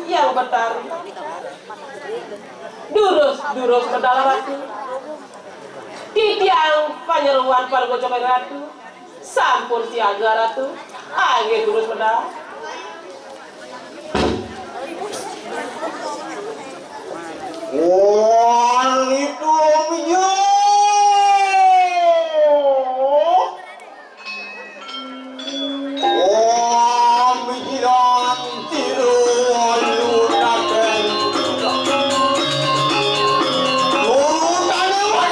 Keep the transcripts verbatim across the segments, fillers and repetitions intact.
Hyang Betari. Durus, durus medal Ratu. Titiang panyeroan Palungguh Cokor Ratu. Sampun siaga Ratu. Inggih durus medal. Wah, itu, Om Ijo. Om Ijo, tiru, alu, naken. Tuh, tane, wah.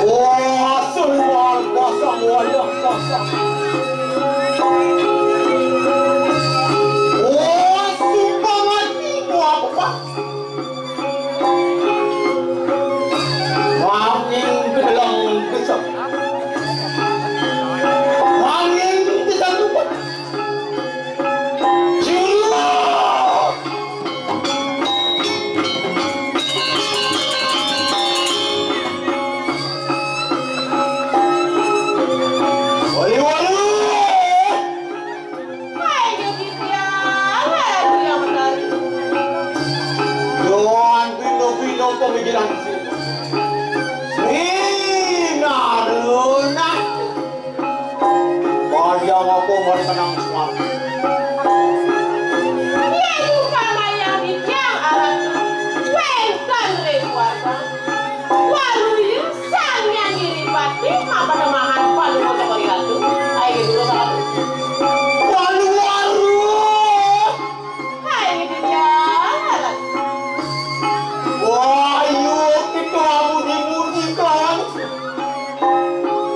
Wah, sumpah pasang, wayah pasang. Wah, sumpah mati, wah, apa? Angin kedelang kesem. Angin kedelang kesem. Hai, Yudhistira, hai, Arjuna Betari. Yoan pino-pino pemikiran sih. Sinar lunak. Wayang apa mari menang suar. Yén umpama yang titiang aran wénten ring warga. Waluya Sang Hyang Giripati mapademahan Palungguh Cokor Ratu. Ayo dulu salam. Walu waru. Hai, Widya. Wah, ayo kita muji-muji kelawan.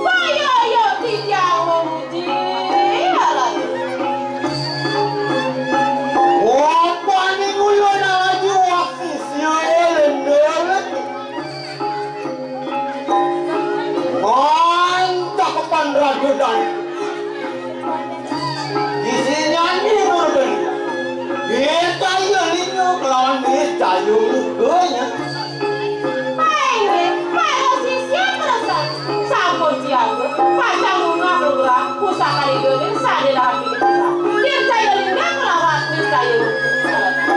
Wah, ayo, ayo, Widya memuji. Wah, paning ulun aja waksi sia lendel. Mantap kepan rajutan. Isinya ini murni. Kita iya lino kelawan ini cayu mukanya. Hai, para sisya kerasa. Sampun siaga. Pacang lunga program pusaka di dunia sadé dalam pikir kita. Yen saya lingga kelawan niscaya.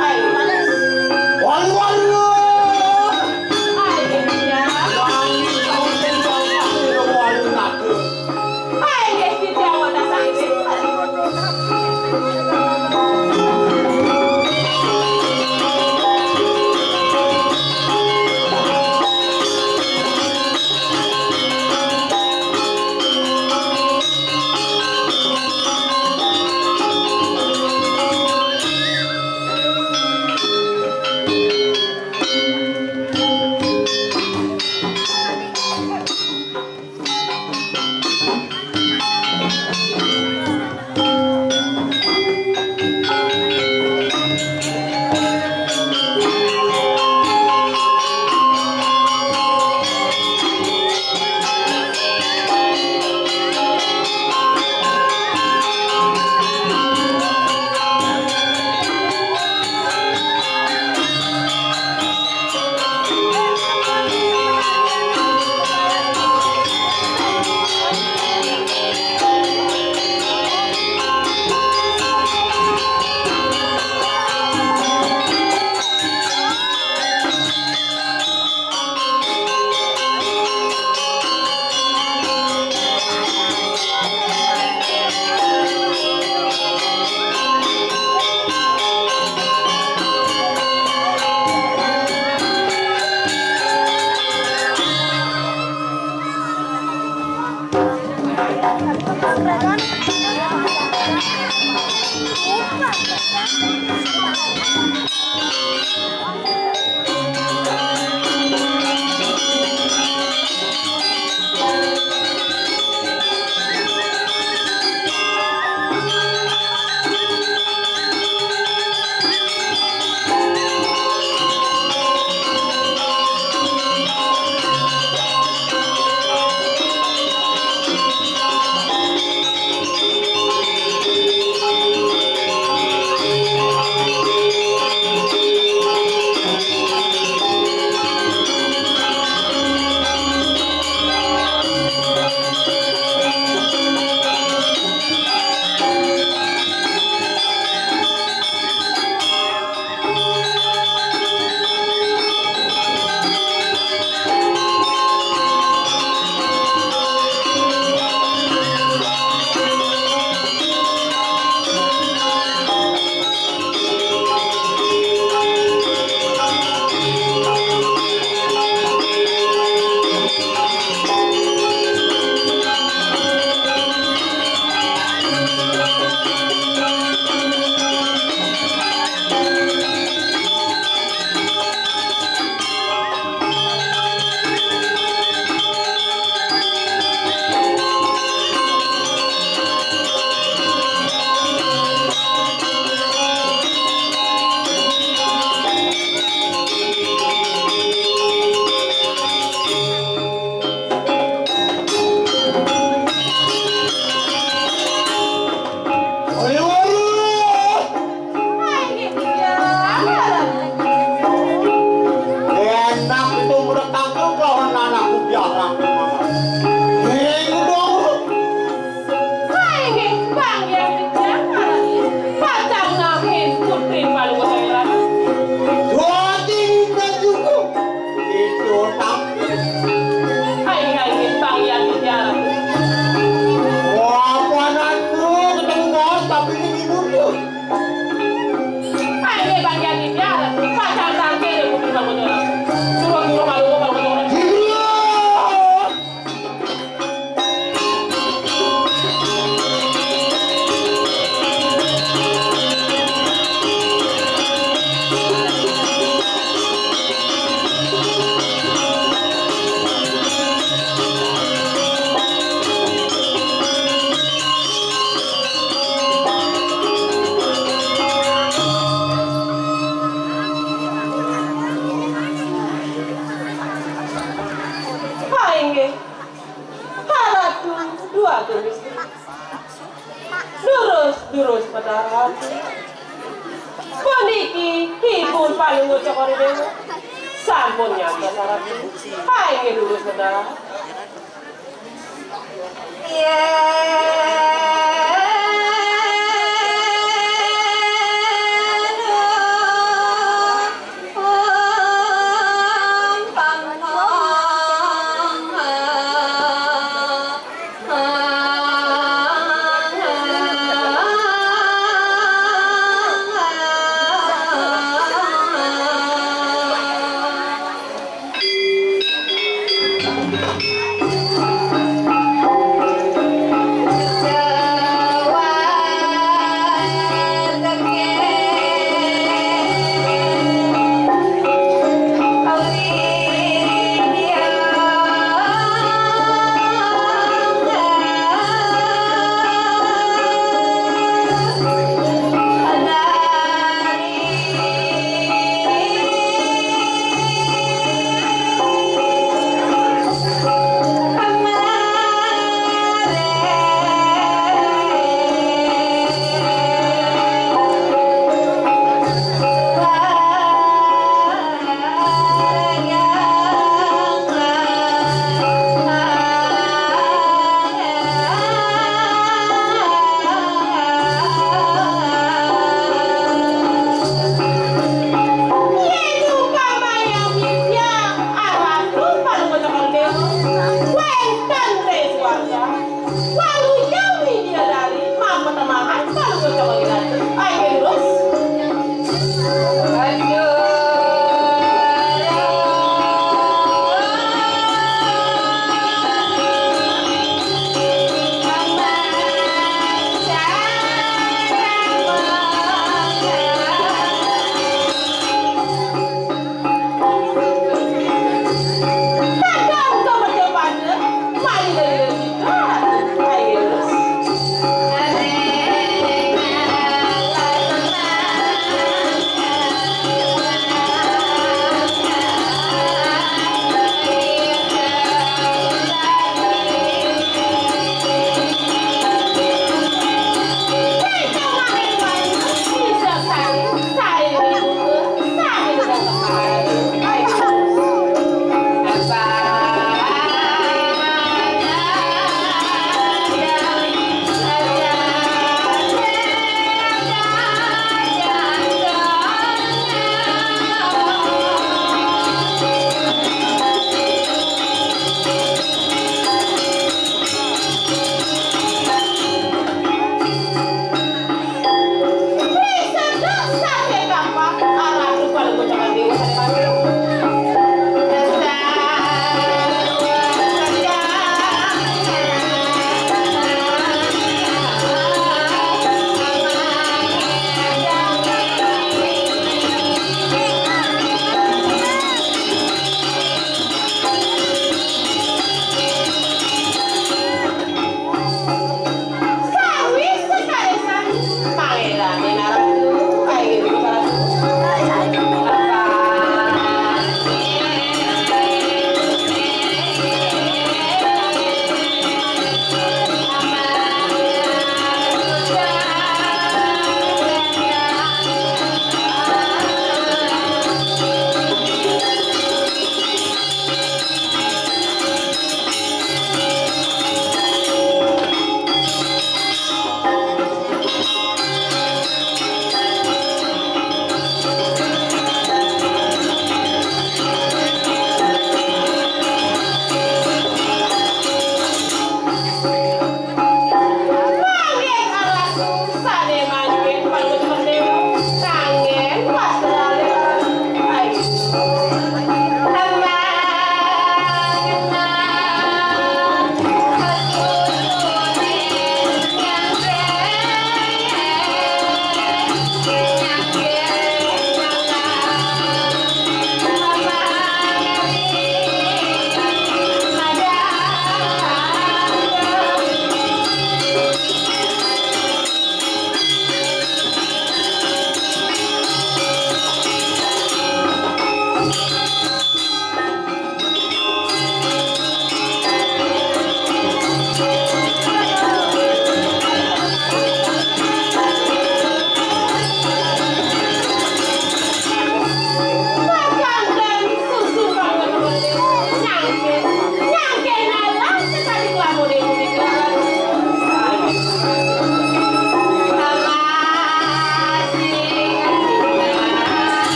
Hai, manis. Walu, walu. Hai, ya. Walu, walu, walu, walu. Puniki ipun Palungguh Cokor I Déwa. Sampun nyantos sareng. Painggih dulu, Saudara.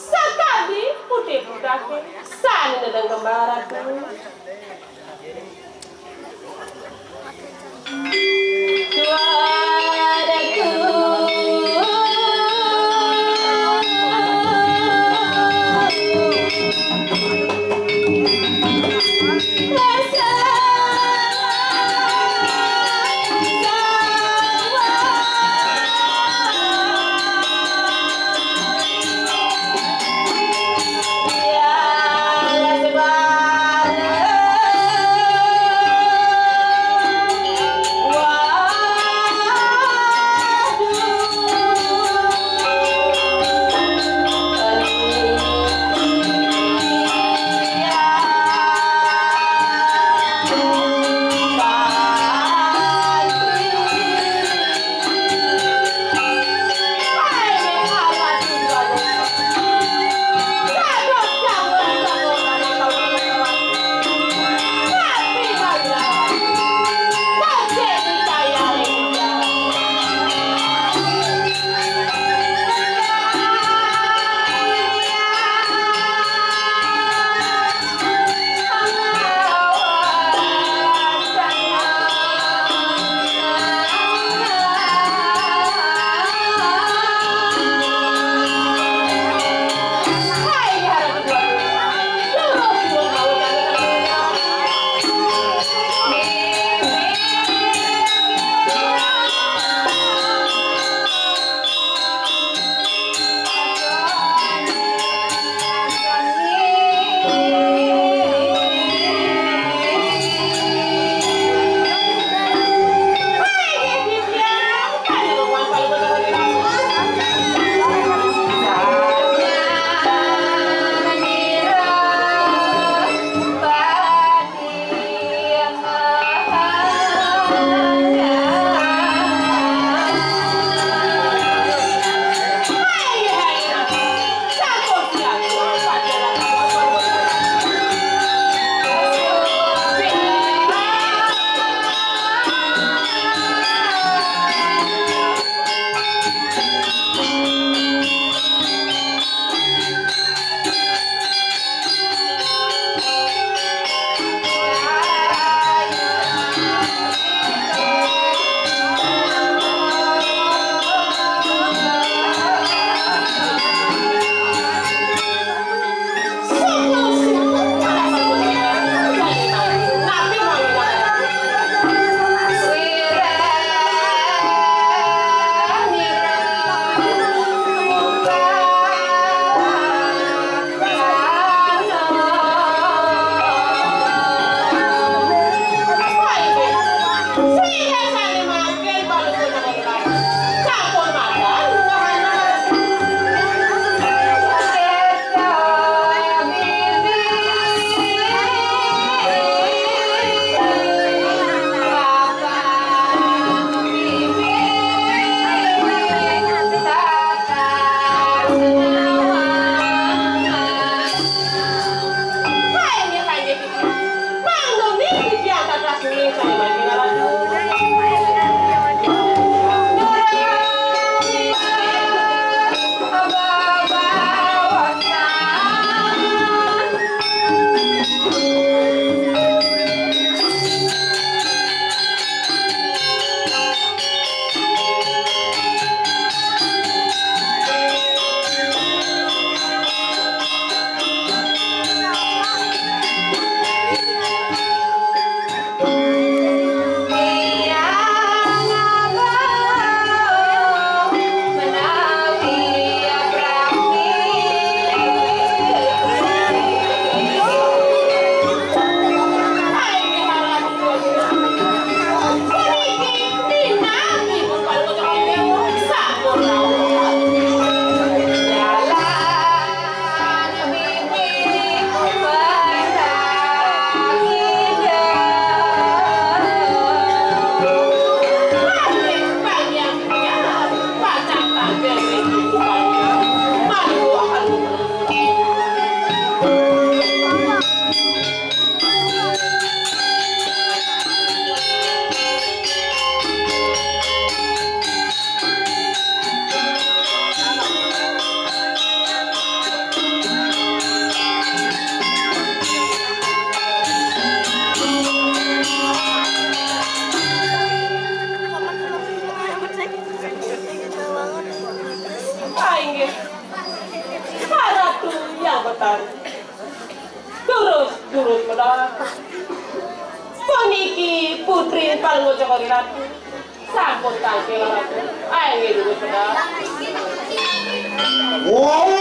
Sakabi pute putake sani na danga maratu. Durus, durus, Pedang. Puniki putri Palungguh Cokor I Ratu. Sampun tangkil, Ratu. Ayo, durus, Pedang. Wow.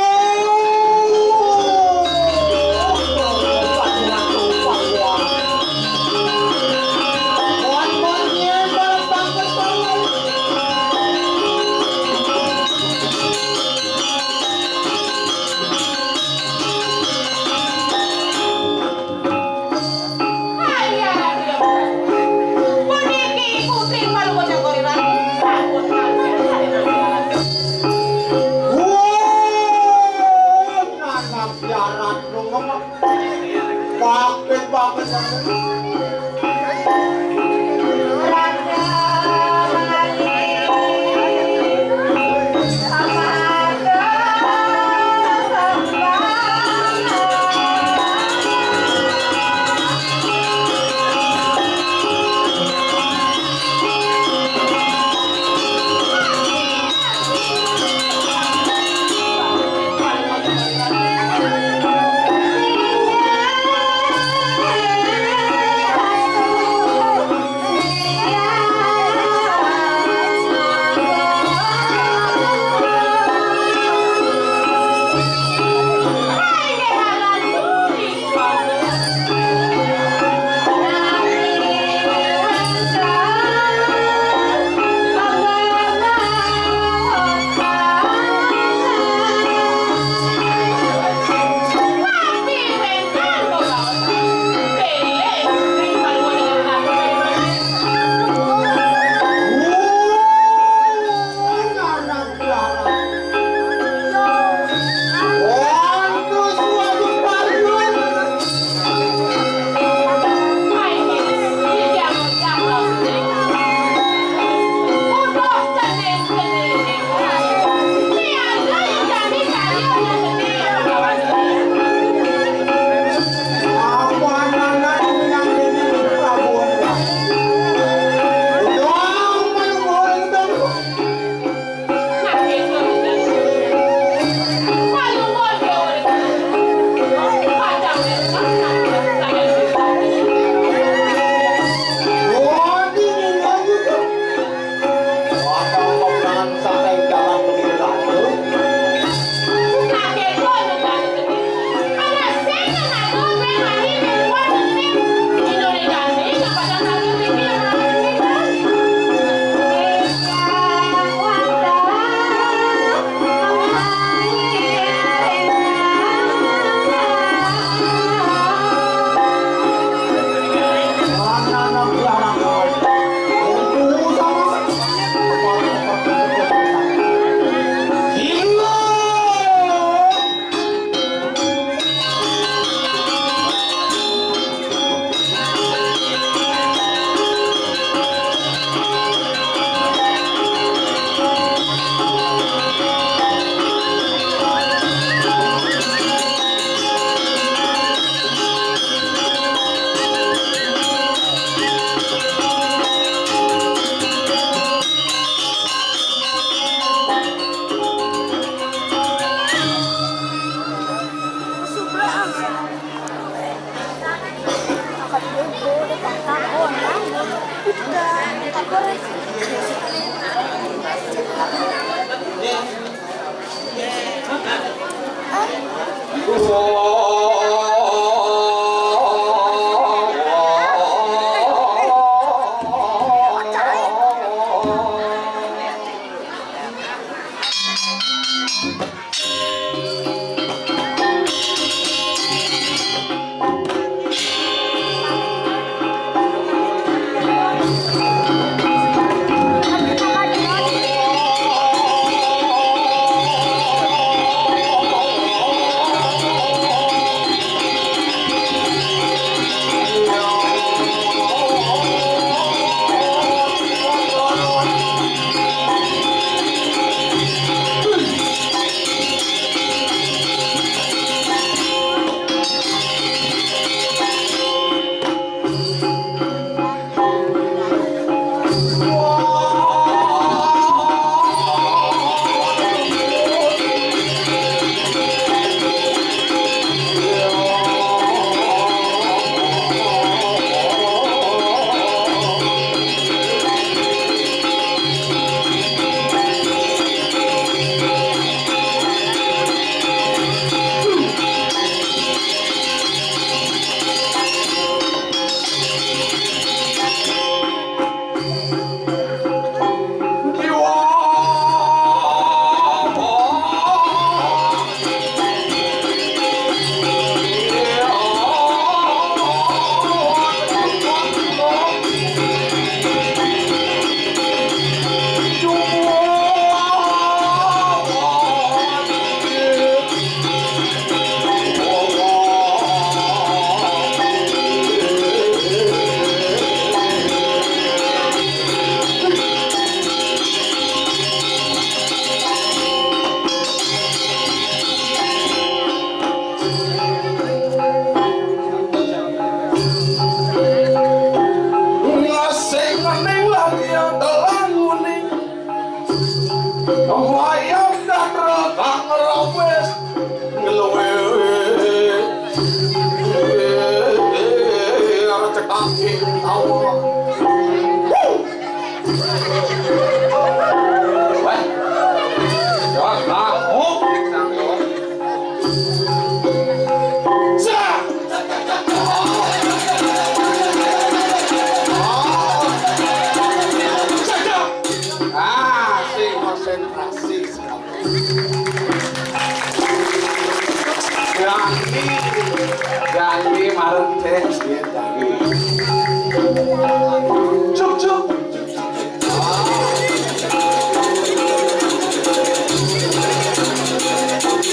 Puniki putri Palungguh Cokor I Ratu. Sampun tangkil. Wah, nanak jaran nunggu. Pakai banget. Janji, janji marang téh, janji. Cuk, cuk.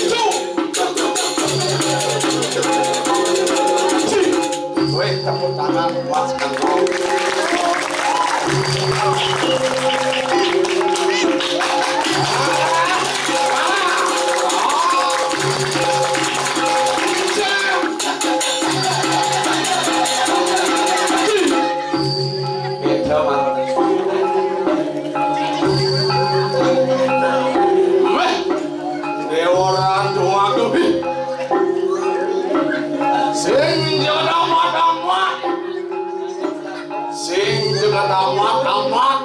Cuk. Wéh, tepuk tangan buat Sekantong. Béda, Mak. Wéh, déwa ora tuaku. Sing jaga amat-amat. Sing jaga amat-amat.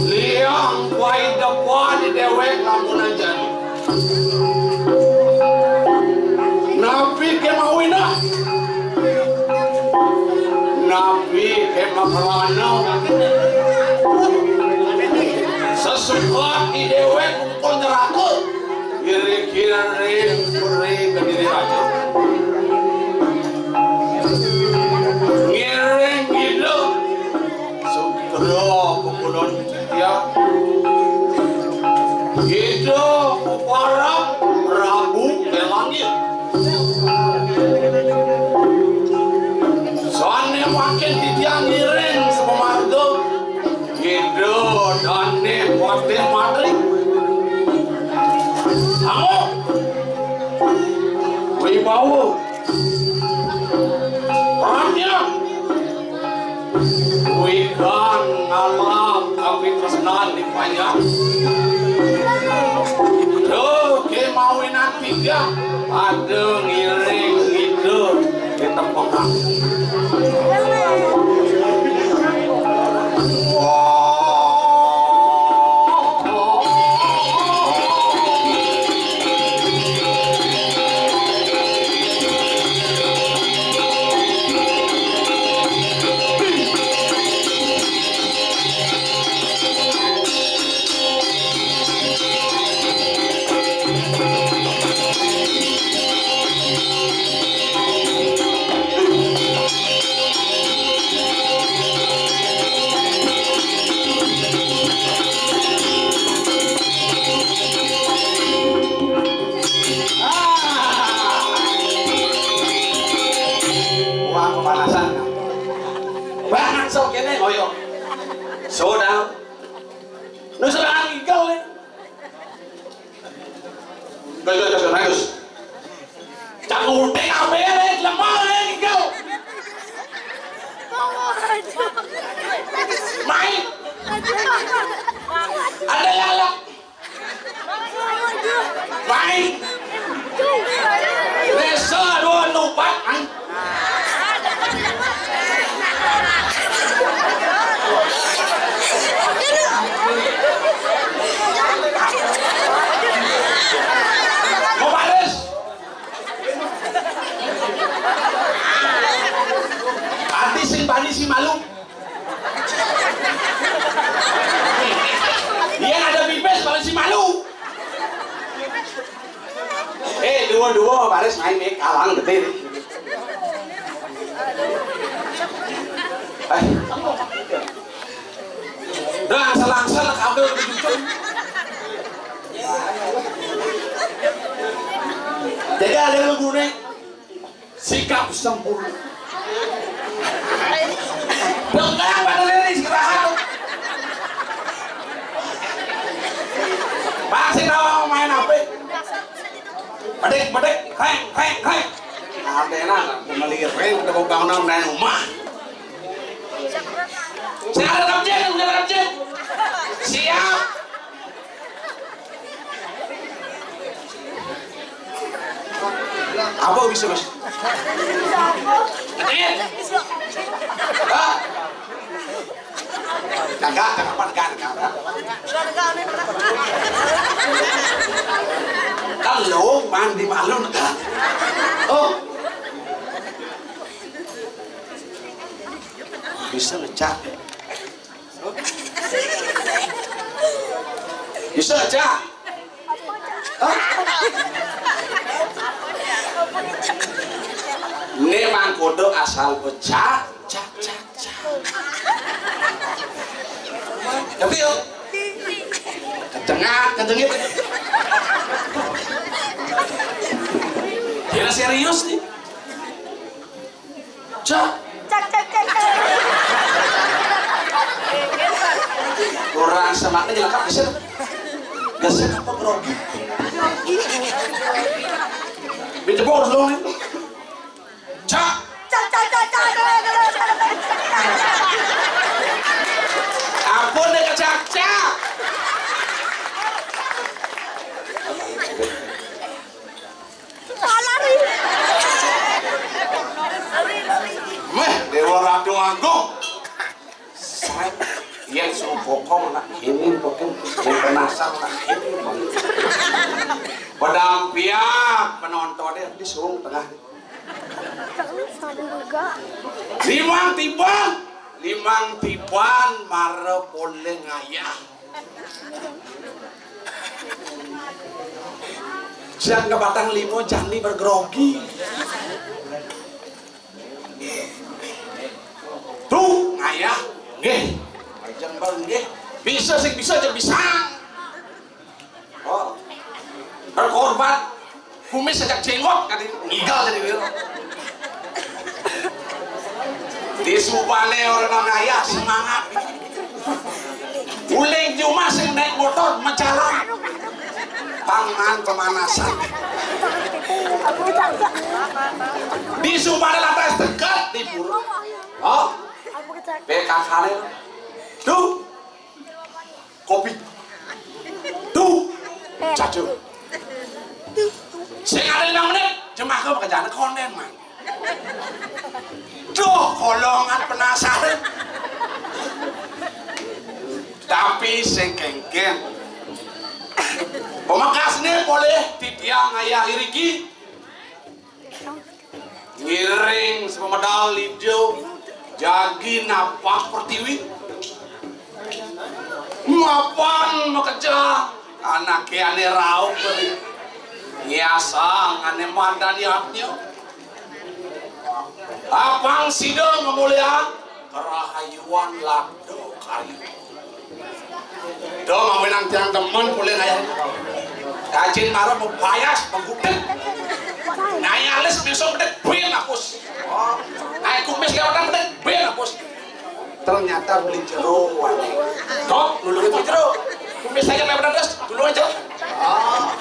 Liang kuai depan di déwék lamun aja. Napi ké mawinah? Napi ké makalana? Sasukat di déwék kumpul neraka. Ngiring-ngiring peri ka diri raja. Ngiring ngidul. Sutra pemulon Ida, Ida Kuparan Prabu Kelangit. Sané mangkin titiang ngiring sapamarga Ida Dané Patih Matri. Sangu wibawa Raja. Wikan ngalap kapitresnan di panjang. Duh, kémawinan tiga, pada ngiring ngidul di tempekan. Wah. Wah, kepanasan. Banget sok kéné, ngoyo. Soda. Nu serangan ngigel nih. Gus, gus, gus, gus, gus. Cak uting apa ya, nih? Lemah, nih, ngigel. Main. Ada lalak. Baik. Resa dua nupat, ang. Mau baris. Ati sing bani si malu. Dia ada pipis kalau si malu. Eh, dua-dua baris main, eh, kalang gedé. Eh. Dah, angsel-angsel kabéh dicucuk. Jadi ada laguné. Sikap sempurna. Dengkang pada liris, istirahat. Bang, si tawa main apa? Bedek, bedek, kreng, kreng, kreng. Artinya, melirik, udah mau bangunan main rumah. Saya ada kerja, udah kerja. Siap. Apa bisa, Mas? Hah? Kagak, kagak, kagak, kagak. Kalau mandi malu, oh. Bisa ngecak. Bisa aja. Hah? Bodo asal becak, cak, cak, cak. Tapi yo, kecengat, kencengit. Kira serius nih. Cak. Cak, cak, cak, cak. Kurang semangat, nyelakap geser. Geser apa grogi? Dijebor dong nih. Cak. Cak, cak, cak, cak. Ampun deh, kecak-cak. Lari. Meh, Dewa Ratu Agung. Sret. Iya, suruh bokong nak ini, bokong. Yang penasaran nak ini, bokong. Pedampiak penontonnya di suruh tengah. Limang tiban, limang tiban mara poleng ayah. Siang ke batang limo jani bergrogi. Tuh, ngayah. Nggih. Ajeng bal nggih. Bisa sing bisa aja bisa. Oh. Berkorban. Kumis sajak jenggot kati ngigal jadi wiro. Disubane orang ngayah semangat. Uling jumah sing naik motor menjalan. Pangan pemanasan. Disubane lantas dekat di pura. Oh. P K K-ne. Duh. Kopi. Duh. Jajo. Sing ada lima menit, jemah ke pekerjaan konden, man. Duh, golongan penasaran. Tapi sing kengken. Pemekasne boleh titiang ayah iriki. Ngiring semedal ijo jagi napak pertiwi. Mapan makejang anake ane rauh beri. Ngiasang ane madan yatnya. Apang sida ngemuliang kerahayuan labda kayu. Duh, mawinan tiang demen poleng ayah. Kajin mara mabayas, menggudik. Nai alis miso medek ben apus. Oh, nai kumis kewatan medek ben apus. Ternyata beli jero, wani. Kok nulungi beli jero? Kumis aja lewat atas, dulu aja. Oh.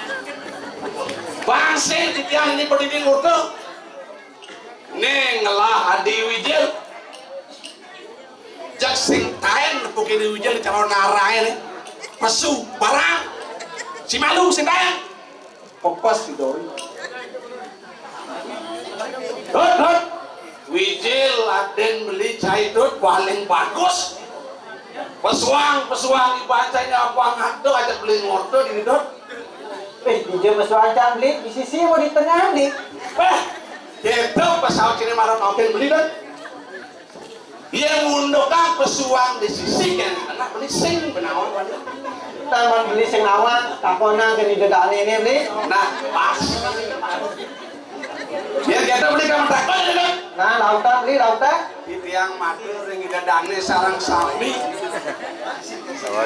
Bangsin di tiang ini berdiri ngurte. Ning ngelah Adi Wijil. Jak sing taen nepukin Wijil calon narae ne. Pesu barang. Si malu sing taen. Pepes si Dori. Dot, dot. Wijil aden beli cai dot paling bagus. Pesuang, pesuang ibancanya apa ngado aja beli ngordo di dot. Eh, dija pesuang cang beli di sisi mau di tengah beli. Eh, gitu pesawat sini marot oke beli dot. Iya ngundukang pesuang di sisi kan anak beli sing benawan wani. Taman beli sing nawan, takonan ke di dedane ini beli. Nah, pas. Biar kita beli kamu takon ya kan? Nah, lautan beli lautan. Di tiang madu ring dedane sarang sami.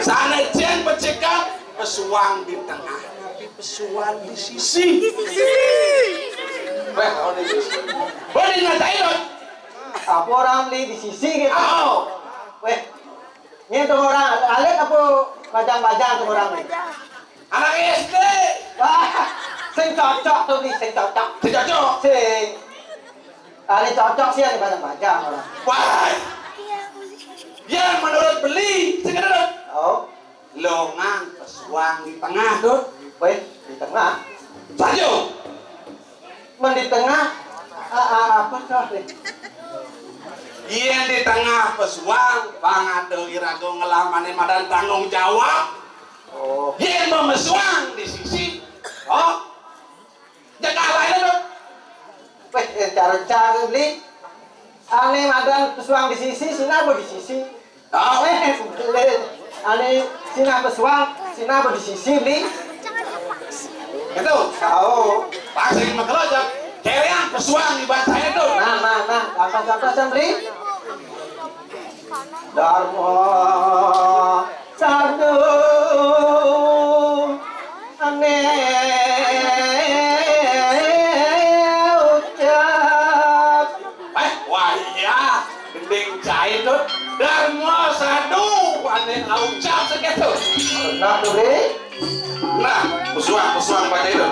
Sana jen pecekan pesuang di tengah, tapi pesuang di sisi. Weh, oh, di sisi. Boleh ngatain dong. Apa orang beli di sisi gitu? Oh. Weh, ini tuh orang alit apa bajang-bajang tuh orang nih? Anak S D. Wah, sing cocok tuh beli, sing cocok. Sing cocok. Sing. Ada cocok sih ada bajang-bajang orang. Wah. Ya menurut beli, sing ada. Oh. Longan pesuang di tengah tuh. Weh, di tengah. Sajo. Men di tengah, a- a- apa tuh? Yen di tengah pesuang, pangado irago ngelamane madan tanggung jawab. Oh. Yen memesuang di sisi, oh, jaga lain tuh. Weh, eh, cara-cara beli. Ane madan pesuang di sisi, sini apa di sisi? Tahu? Eh, ane sini apa pesuang, sini apa di sisi beli? Itu. Tahu. Pasti makelojak. Kerean pesuang di bahasa itu. Nah, nah, nah. Apa-apa, Sambri? Darma Sadu ane ucap. Eh, wah iya, gending cai tuh. Darma Sadu ane aucap segitu. Nah, tuh, Bri. Nah, pesuang, pesuang pada itu.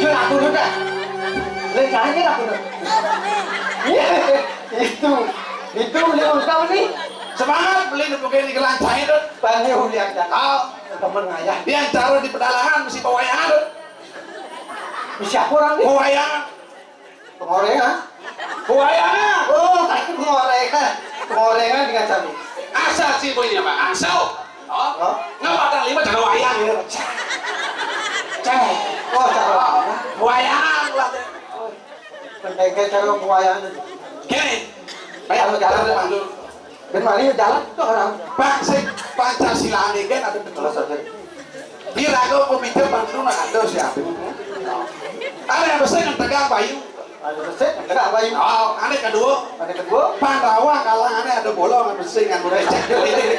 Yo, aku dulu dah. Lek jangan aku dulu. Iya, itu, itu beli usaha nih. Semangat beli bukan di gelancahin tuh. Banyak ulian dah. Oh, temen ngayah. Dia cara di pedalangan mesti pewayangan tuh. Siapa orang nih? Pewayangan. Pengorengan? Pewayangan. Oh, tadi pengorengan. Pengorengan dengan cabai. Asal sih punya, Pak. Asal. Oh. Oh. Nggak bakal lima cara wayang gitu. Cek. Oh, cara wayang. Wayangan lah. Pendeknya cara pewayangan itu. Gini. Baik, kalau jalan, jalan dulu. Ben mari jalan tuh orang. Pak, sing Pancasila ini kan ada betul saja. Di raga pemikiran Bang Duna ada siapa? Ada yang besar yang tegang bayu. Ada besar yang tegang bayu. Oh, ada kedua. Ada kedua. Pandawa kalangannya ada bolong, ada besar yang udah cek.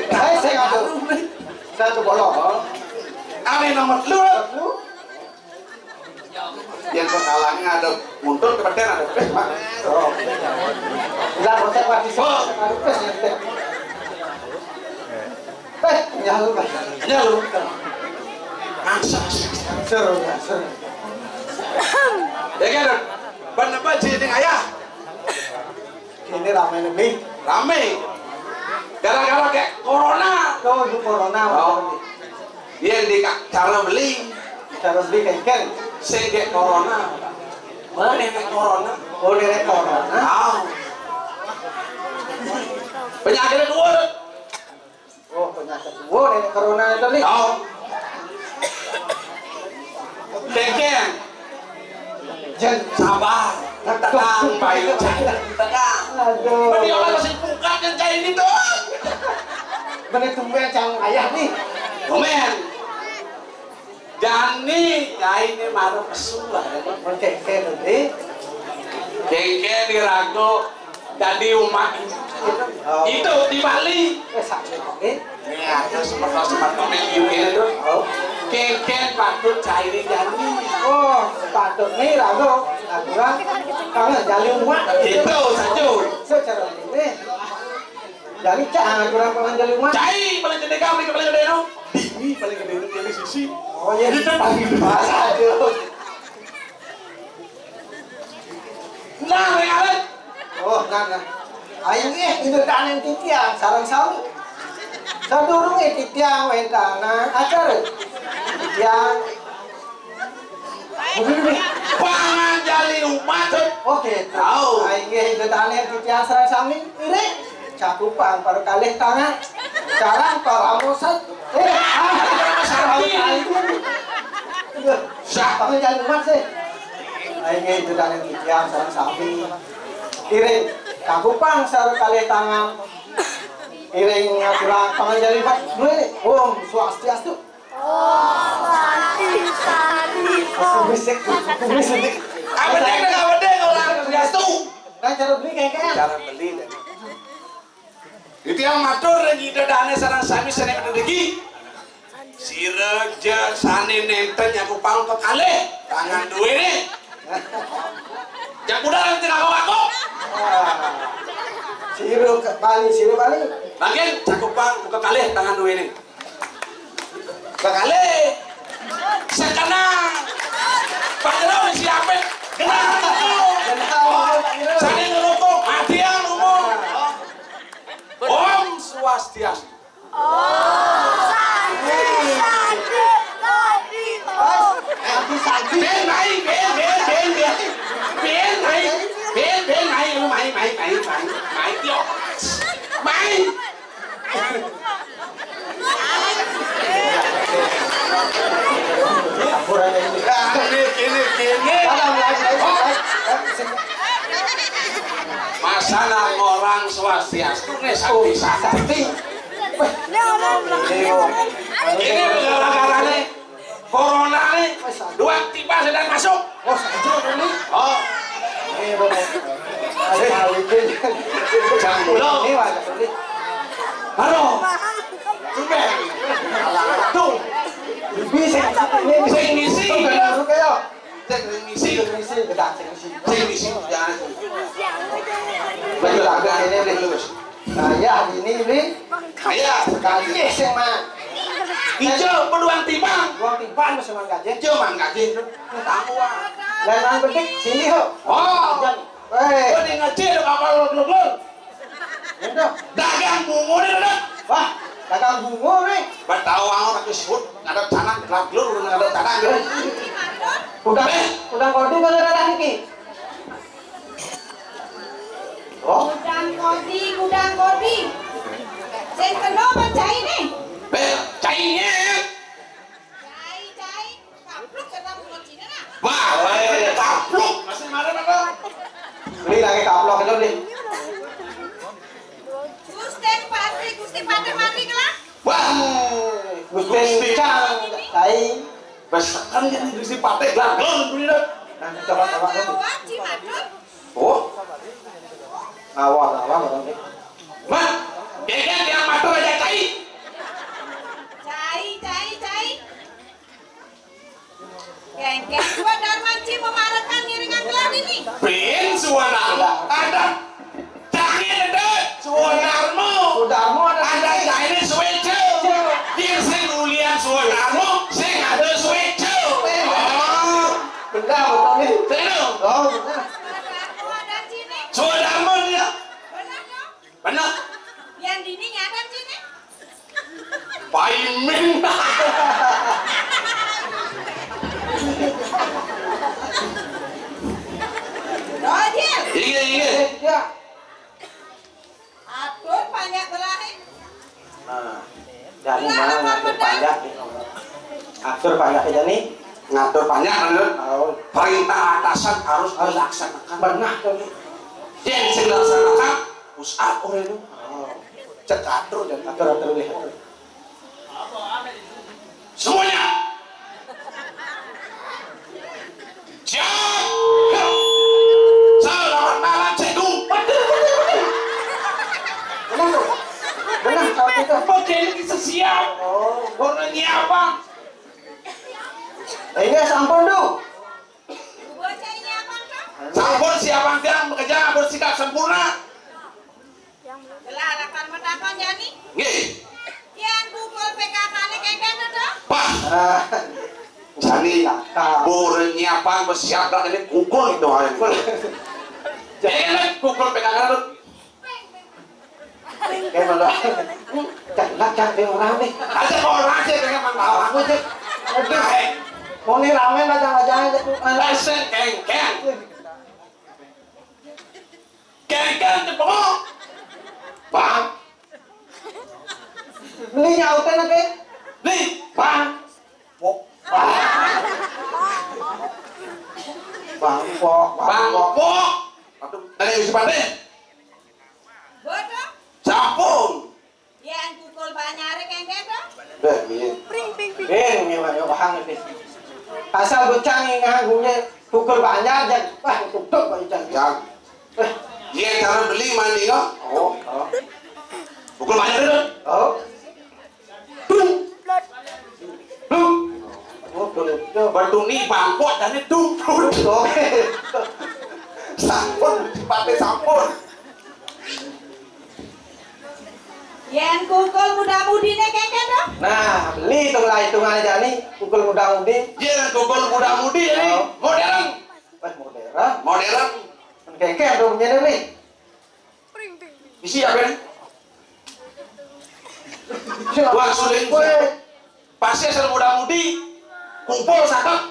Saya, saya ngatur. Saya tuh bolong. Oh. Ada yang nomor lu. Lu. Yang sekalangnya ada mundur ke beten ada pes, Pak. Oh. Lah, konsep lagi. Oh. Ada pes ya, pes. Eh, ya lu, Pak. Ya lu. Masa sih? Seru, ya, seru. Ya kan? Bener, Pak, sini, Ayah. Ini ramai lebih. Ramai. Gara-gara kayak corona. Oh, itu corona. Oh. Yén di ka-, cara beli. Cara beli kéngkén. Sing gé corona. Mana nénék corona? Oh, nénék corona. Ah. Penyakitnya dua. Oh, penyakit dua nénék corona itu nih. Oh. Kéngkén. Jen. Sabar. Tenang, Bayu. Tenang. Aduh. Mending orang masih buka yang kayak gitu. Bener tumben cang ayah nih. Tumben. Jani, jai ini baru pesuah. Mun kéngkén, Dé. Kéngkén dirago jadi umat. Oh. Itu di Bali. Eh, sakit, oké. Ini ada sempat-sempat komen juga tuh. Oh. Kéngkén patut cairi jani. Oh, patut nih rago. Aturan kangen jali umat. Itu saja. Secara ini. Jali cang aturan kangen jali umat. Cai paling gede kau, paling gede no. Dini paling gede no, pilih sisi. Oh, iya. Itu paling gede. Masa aja. Nah, Rek Alek. Oh, nah, nah. Aing gé itu tanén titiang sareng sami. Sadurungé titiang wénten acara. Titiang. Pangan jali umat. Oké. Tahu. Aing gé itu tanén titiang sareng sami. Iring. Cakupang para kalih tangan. Sareng para muset. Eh, ah, sareng aing. Aduh, siapa yang jadi umat sih? Aing itu kan yang titiang sareng sami. Iring, cakupang sareng kalih tangan. Iring ngaturang panganjali umat. Dua ini. Om Swastiastu. Om Santi, Santi, Om. Kumis, kumis, kumis. Abedeng, abedeng, orang Swastiastu. Nah, cara beli kayaknya. Cara beli, deh. Itu yang matur, Ida Dané sareng sami sané ngriki. Sira ja sané nénten nyaku pang kekalih, tangan duwéné. Yang udah nanti ngaku-ngaku. Sira ke Bali, sira Bali. Mangkin cakupang kekalih tangan duwéné. Bakale. Sekenang. Pak Jero siapin. Kenal. Kenal, Pak Jero. Saling ngerukuk. Matian umum. Om Swastiastu. Om Santi, Santi, Santi, Om. Santi, Santi. Ben, mai, ben, ben, ben, ben. Ben, mai. Ben, ben, mai, mai, mai, mai, mai, mai, yo. Mai. Ini, ini, ini. Masana ngorang swastiastu nih, sakti, sakti. Ini gara-gara nih. Corona nih, dua tiba sedang masuk. Oh, satu ini. Oh. Ini, Bapak. Ada kali ini. Jam pulang. Ini, Pak, ini. Halo. Tumben. Tuh. Bisa ini. Bisa ngisi. Tuh, masuk ayo. Sing ngisi. Sing ngisi, gedang sing ngisi. Sing ngisi, jangan. Betul, ada ini, Bli. Terus. Nah, ya, ini, Bli. Iya. Sekali sing mah. Ijo, peduang timbang. Peduang timbang, masih manggaje. Ijo, manggaje. Tahu, ah. Lain manggaje, sini, ho. Oh. Jangan. Eh. Gua nih ngecil, apa lu, lu, lu? Dagang bungo nih, Dok. Wah, dagang bungo nih. Batawa, tapi sud, ada tanah, gelap, gelur, ada tanah, gitu. Udah, eh, udah kode kalau ada niki. Oh. Gudang kodi, gudang kodi. Sing kena apa cai nih? Be, cainya. Cai, cai. Kaplok kata bungo Cina, nah. Wah, eh, kaplok. Masih marah apa? Beli lagi kaplok itu, nih. Gusti Patih, Gusti Patih mari, kelah. Wah, Gusti Cang, tai. Besekan kan Gusti Patih, gagal, beli dah. Nah, coba, coba. Ngawa, Ci, matur. Oh. Ngawa, ngawa, ngawa. Mat, geger yang matur aja, tai. Cai, cai, cai. Kengkeng Swadarman ci memarekan ngiringan gelar ini. Bin Swadarma. Ada. Jangan ada. Swadarma. Swadarma ada. Ada ini Swejo. Swejo. Dia sing ulian Swadarma, sing ada Swejo. Swejo. Oh. Benar, betul nih. Benar. Oh, benar. Swadarma ada sini. Swadarma dia. Benar dong. Bener. Yang dini nyadar sini. Paimin. Nah, jani mah ngatur panjak nih. Ngatur panjak aja nih. Ngatur panjak, bener. Oh. Perintah atasan harus dilaksanakan. Benar tuh nih. Yang bisa dilaksanakan, push up orang itu. Oh. Cek atur dan atur-atur lihat. Semuanya. Siap. Selamat malam, Cekung. Benar tuh. Benar, kalau itu. Pakai ini bisa siap. Oh. Warnanya apa? Nah, ini sampun tuh. Sampun siap angkang bekerja bersikap sempurna. Gelah lakar matakon jani. Nggih. Yén pukul P K K-né kéngkén to? Wah. Ah, jani pur nyiapang bersiap dah ini pukul itu hari. Jadi kan pukul P K K to. Kayak mana? Cak, cak, cak, dia orang nih. Aja orang sih, pengen mang tahu aku sih. Aduh. Mau nih ramen aja aja aja. Lesen kéngkén. Kéngkén cepengok. Bang. Beli nyautan apa? Beli. Bang. Pok. Bang pok, bang pok. Aduh, tadi isi pate. Bodoh. Sampun. Yén pukul banjaré kéngkén to? Beh, piye? Pring, pring, pring. Eh, ngewa-ngewa hang iki. Asal bocah nganggone pukul banjar jan wah tutup kok jan. Jan. Eh, yén cara beli mani kok. Oh, oh. Pukul banjar itu. Oh. Dung. Dung. Oh, dung. Batu ni bangkok jane dung. Oke. Sampun, dipate sampun. Yén pukul muda-mudiné kéngkén to? Nah, beli itulah hitungannya jani, pukul muda-mudi. Yén pukul muda-mudi ini modern. Wah, modern. Modern. Kéngkén to punyane nih. Isi apa nih? Wah, suling. Pasti asal muda-mudi kumpul saket.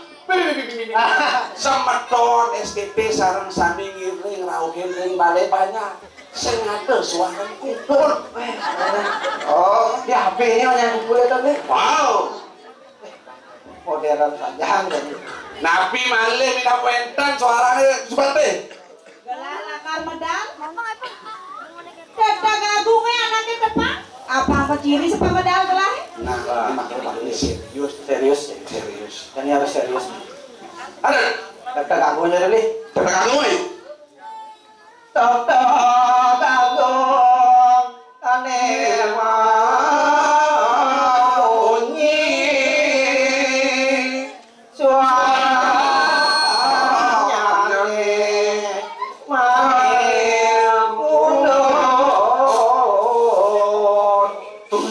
Semeton S T P sareng sami ngiring rauhin ring balé banjar. Sing ada suara kumpul. Oh, di H P ini yang kumpul itu nih. Wow. Modern saja jadi. Napi malih minangka wénten suarane Supati? Gelah lakar medal. Tetak agungé anaké tepang. Apa-apa ciri sepamedal gelahé? Nah, ini serius, serius, serius. Ini harus serius. Ada. Tetak agungnya dulu. Tetak agungnya. Tetak agung ane mamunyi. Suarane main mundur. Tung.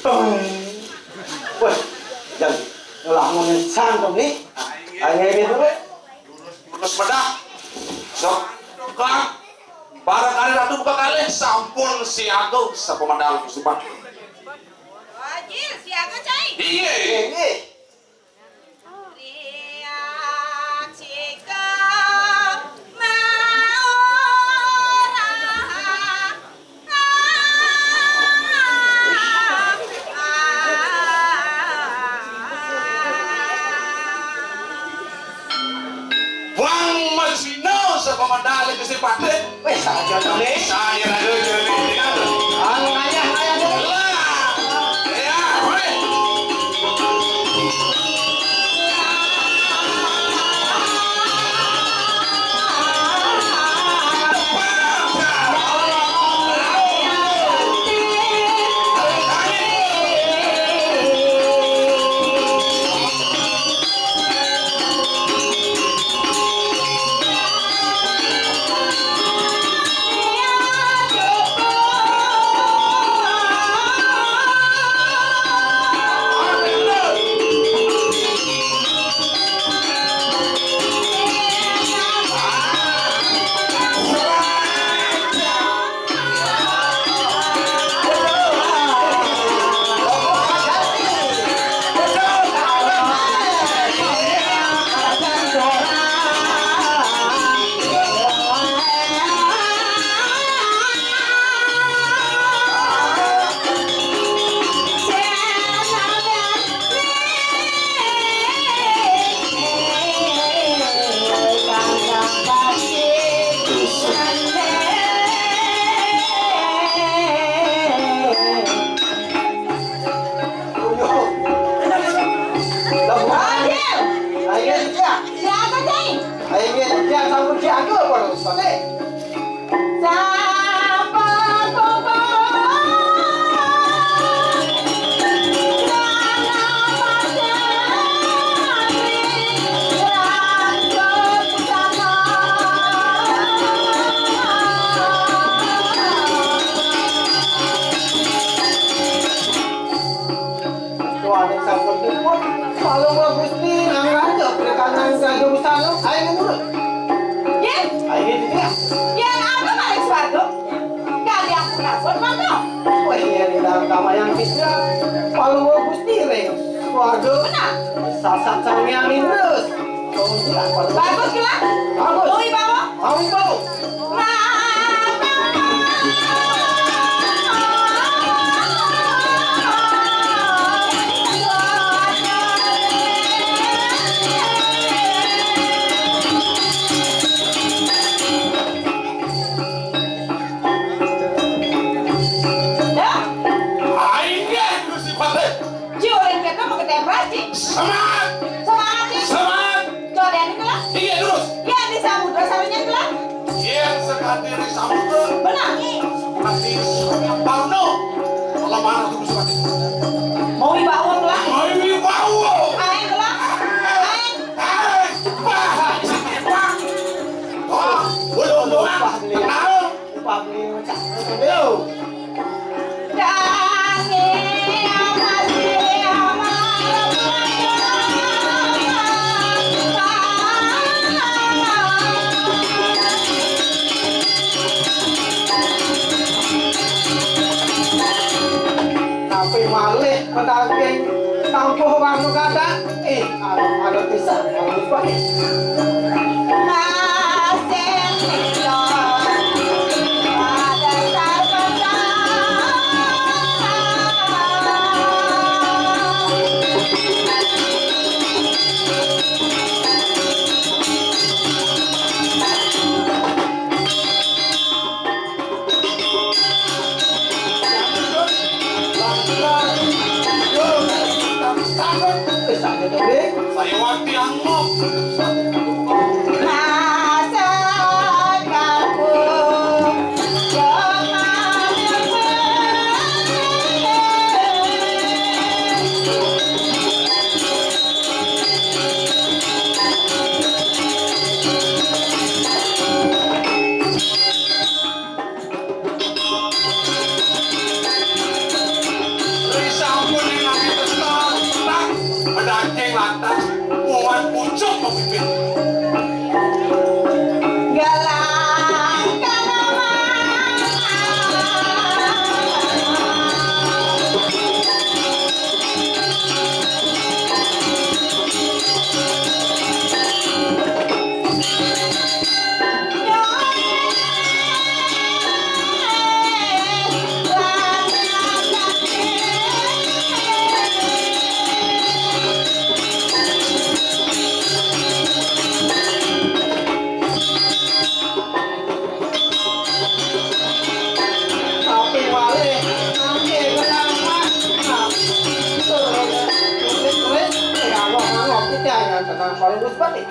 Tung. Wah, jangan ngelamunin santung nih. Ayo ini dulu. Terus medak. Sok. Kang. Barang kali ratu buka kalih sampun siaga sapa medal kesubat. Wajil siaga cai. Iya. Iya. Riak sika maora. Wang Masino sapa medal Gusti Patih. Wis saja to, Ning. Saya raga jeli. Anu ayah, ayah, ayah. Lah. Ya, weh. Prasut mangko. Wéh, yén ing dalem kamayang Krishna, paluwa Gusti ring swarga. Benar. Sasat Sang Hyang Indra. Bagus, Gelah. Bagus. Luwi bawa. Awi bawa. Dah. Inggih, Gusti Patih. Ji, ulun kéto maketemprasi. Semangat. Semangat, Ji. Semangat. Coba deh, ini lah. Inggih, terus. Ya, di samudra sarenya, lah. Yén sakadi ring samudra. Benar. Sakadi Parno. Kalau mana tuh, Gusti Patih? Mau ibawa lah. Mau ibawa. Ayo, lah. Ayo. Ayo. Wah, sini, Pak. Wah, belum doang. Kenal. Upami ngucap. Yo. Dane amasi amara. Tapi malih pedaging tampuh wanu kadang. Eh, aduh, aduh, pisan. Aduh, pisan. Risampun ing ati tresna, tak bedaging lantas, muwan pucuk pepipit. Galang kalawan. Tapi malih, nangke kelawan. Nah, tulis-tulis, ya Allah, Allah, kita yang tenang, kalau Gusti.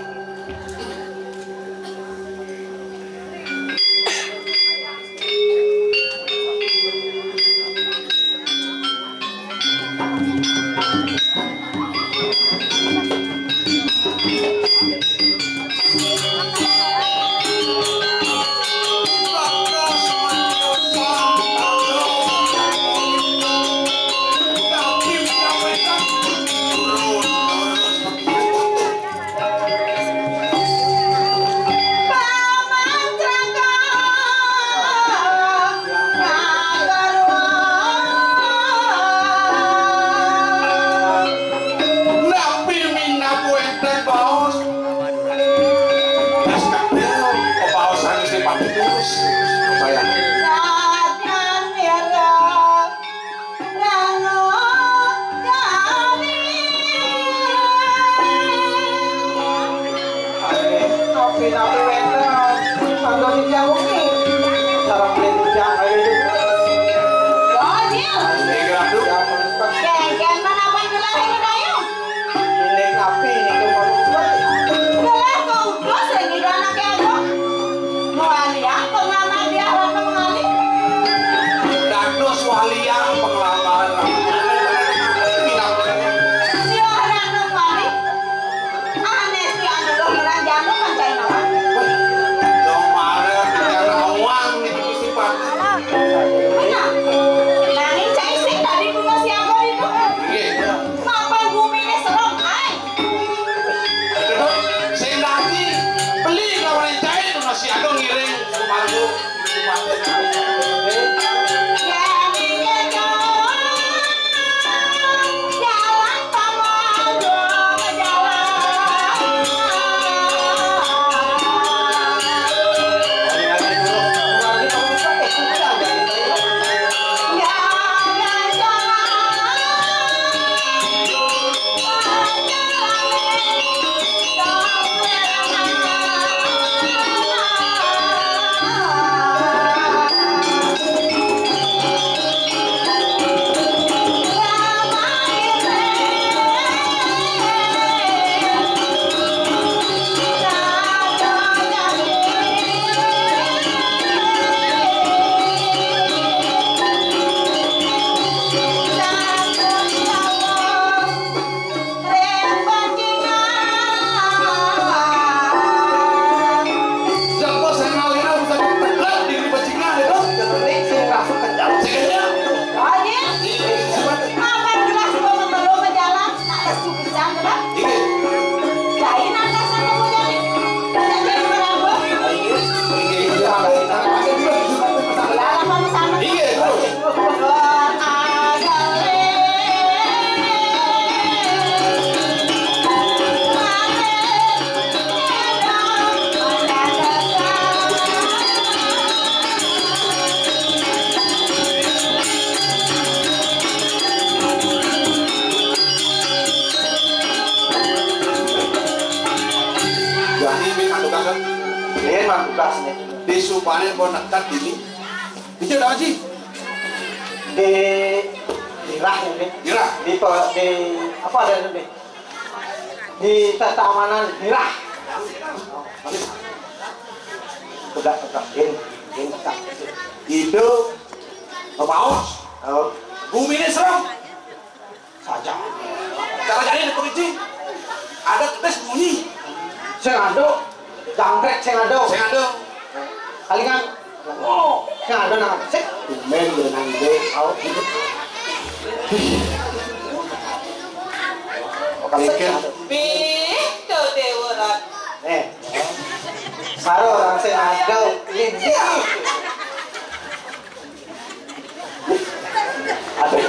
Napi minab wénten baos? Gas kabéh, bebaosan sing pati tulus. Saya. Satya nira. Rano Jani. Ae, napi-napi wénten, mangga dijauhi. Sareng beli dijang, ayo, yuk. Yo, Jil. Ayo, yuk. Kengken manapan gelah ini, ayo. Indik napi niku, Pak Ustaz? Gelah kok utus, ini anaké agung. Mawalian pengalaman dia, Rano Mawali. Dados walian penglamar. Minangka. Siwah Rano Mawali. Aneh si anu doh ngeranjang doh kan cai nawan. Doh mara bicara uang niku sifat. Benar. Nanging cai sing tadi punya siapa itu? Nggih. Mapan guminé serem, ai. Sing dadi beli kawané cai tuh nasi agung ngiring sumargo. Panen mau nekat ini. Itu ada sih. Di Dirah ini. Dirah. Di pe- di apa ada itu, di di Taman Dirah. Tegak, tegak. Ini, ini tegak. Itu paus. Oh. Bumi ini serem. Saja. Cara jadi itu kunci. Ada ketes bunyi. Sing ado, jangkrik sing ado. Sing ado. Palingan, oh, sing ado nang sik. Tumben yo nang ide. Au. Paling kan. Pih, tuh dewa rat. Eh. Baru orang sing ado. Ini. Aduh.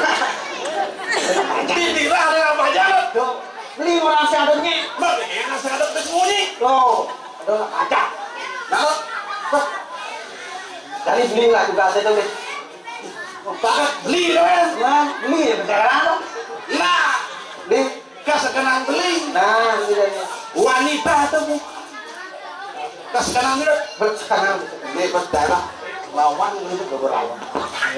Di Dirah ada apa aja? Tuh, beli orang sing ado nyek. Beli orang sing ado ketes bunyi. Tuh, ada aja. Nah, jadi beli lah juga saya tuh. Banget beli loh ya. Nah, beli ya, beneran apa? Nah, beli. Kas kenang beli. Nah, ini dia. Wanita atau bukan? Kas kenang beli. Sekarang ini berdarah lawan gitu, beberapa.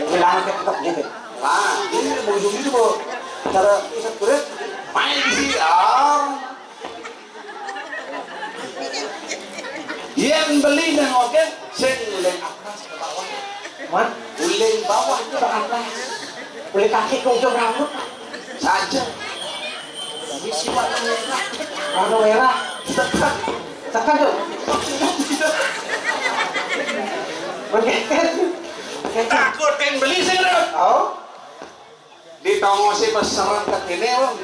Bilang tetap gitu. Nah, ini mau ujung itu, Bu. Cara pusat kulit main di sini. Ah. Yang beli dan oke, sing uling atas ke bawah. Wan, uling bawah itu ke atas. Uling kaki ke ujung rambut. Saja. Ini sih warna merah. Warna merah. Tekan. Tekan tuh. Oke. Takut kan beli sih, Rut. Oh. Di tongo sih beseran ke sini, Bang.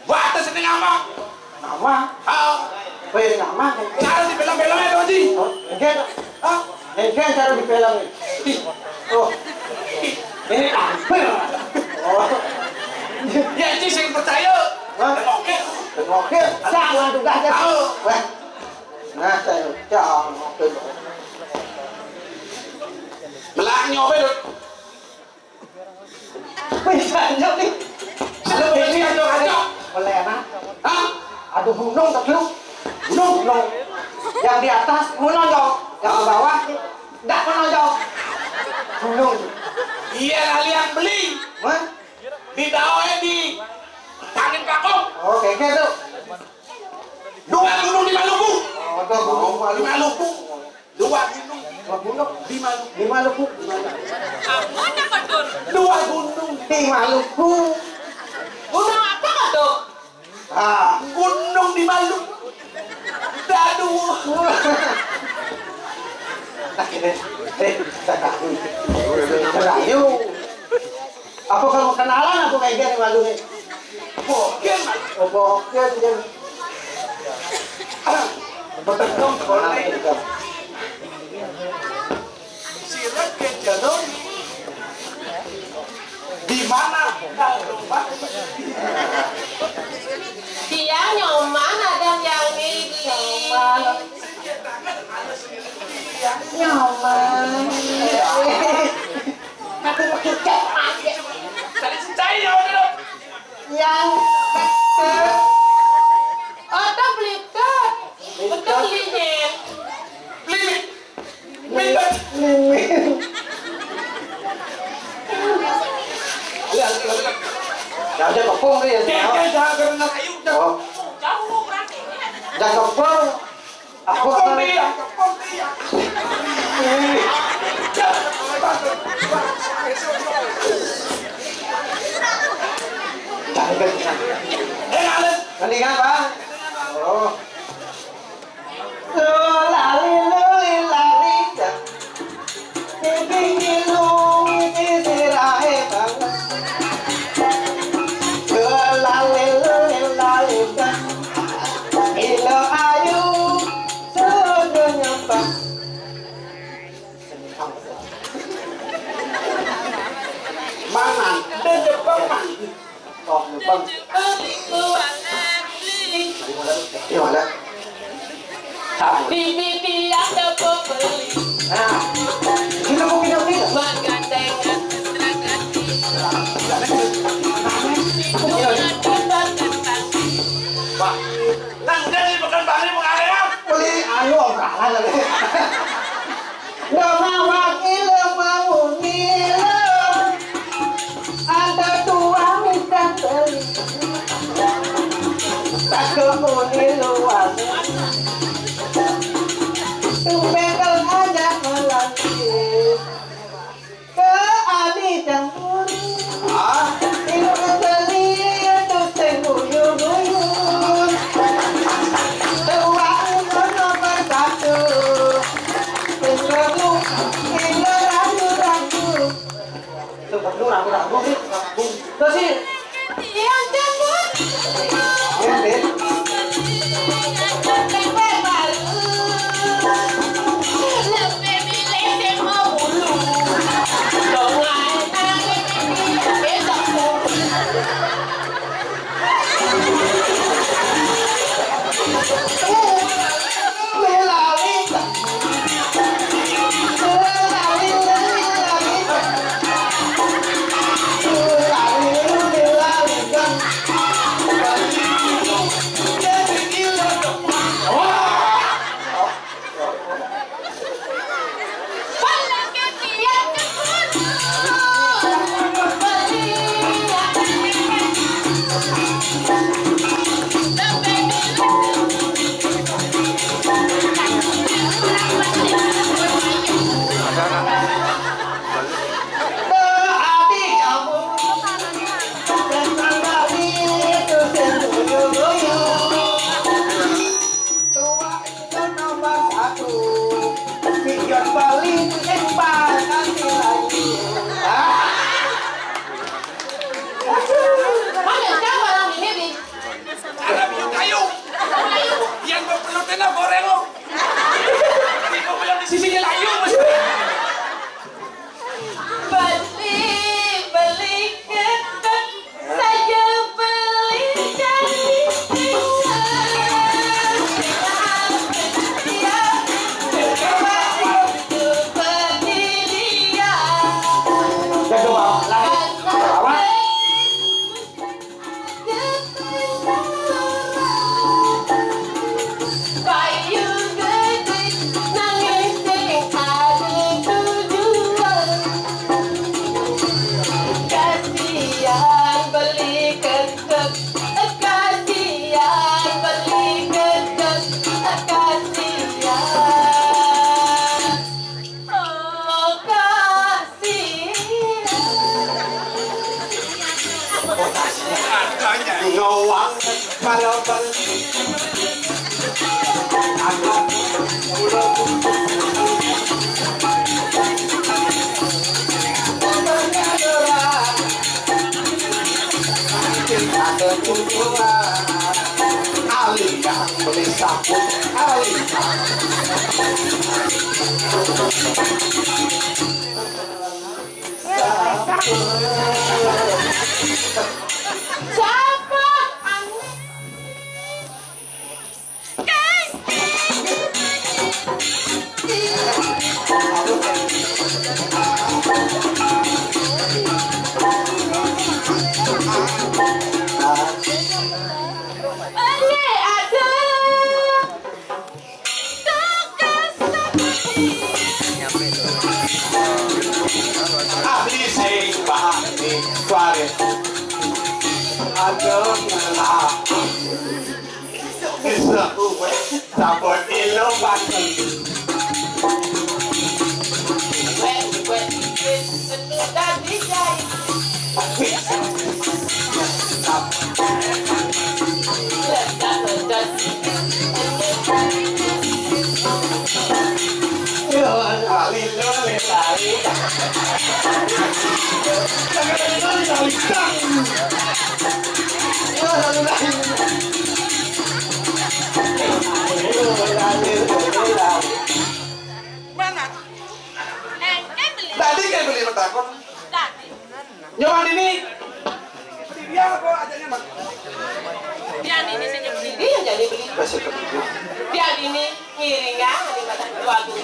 Batas ini ngapa? Ngapa? Ah. Weh, ngapa? Cara di film-filmnya tuh, Ji. Oh, enggak. Ah, enggak cara di film. Ih. Oh. Ini tampil. Oh. Ya, Ji, sing percaya. Hah? Oke. Oke. Jangan tugas ya. Tahu. Weh. Nah, saya jangan oke. Melaknya apa itu? Bisa aja nih. Kalau ini ada, ada. Boleh, Anak. Hah? Ada gunung, tak lu? Gunung, gunung. Yang di atas, gunung dong. Yang di bawah, tidak gunung dong. Gunung. Iya, kali yang beli. Hah? Di Dawe, di Tangin Pakong. Oh, kayak gitu. Dua gunung di Maluku. Oh, dua gunung di Maluku. Dua gunung. Dua gunung. Di Maluku. Di Maluku. Dua gunung di Maluku. Gunung apa tuh? Ah, gunung di Maluku. Dadu. Nah, ini. Eh, kita tahu. Ayo. Apa kamu kenalan aku kayak gini malu nih? Bokil, Mas. Oh, bokil, dia. Betul, boleh. Silat ke jalur. Di mana? Dia nyoman ada yang ini. Nyoman. Nyoman. Tapi begitu aja. Tadi cai nyawa dulu. Yang betul. Otak belituk. Betul, Linin. Linin. Linin. Lihat, lihat, lihat. Jangan kepung dia. Dia, dia jangan kena kayu. Oh. Jauh berarti. Jangan kepung. Aku akan mendingan, Bang. Oh. Lali, lali, lali, dah. Iki ngilu iki sirahe banget. Lali, lali, lali, dah. Ilo ayu, sedonya, Bang. Mana? Dia Jepang, Bang. Oh, Jepang. Di mana? Sama. Di media ada pembeli. Nah, kita mau pindah-pindah. Bergandengan. Wah, nang jadi bukan Bang, ini bukan ada. Beli anu, obrolan kali. Ah, ino kembali itu sing guyu-guyu. Tuwak itu nomor satu. Sing ragu, ino ragu-ragu. Tuh, ragu-ragu, nih. Terus sih. Yang jemput. Iya, Dit. Tuwak itu nomor satu. Pion Bali itu yang paling lagi. Ah. Mana siapa orang ini, Bi? Ada minum kayu. Yang berpelutin lo goreng lo. Di sisinya layu masih. Beli, beli ketek, saya beli dari. Kedua, lagi. Awas. Kasihan beli kentut, kasihan beli kentut, kasihan. Oh, kasih. Ngawang kalau beli. Anak pulau. Ada tujuan. Alika beli sabun, Alika. Siapa? Ahli sing bahane suare. Aduh, ngelak. Bisa kuwe, sabot ilo batu. Kuwe, kuwe, kuwe, tadi jai. Mana? Tadi kan beli matakon. Nyawa ini. Dia apa aja nyaman? Dia ini sih jadi beli. Dia jadi beli. Dia ini ngiring ya, di mata dua tuh.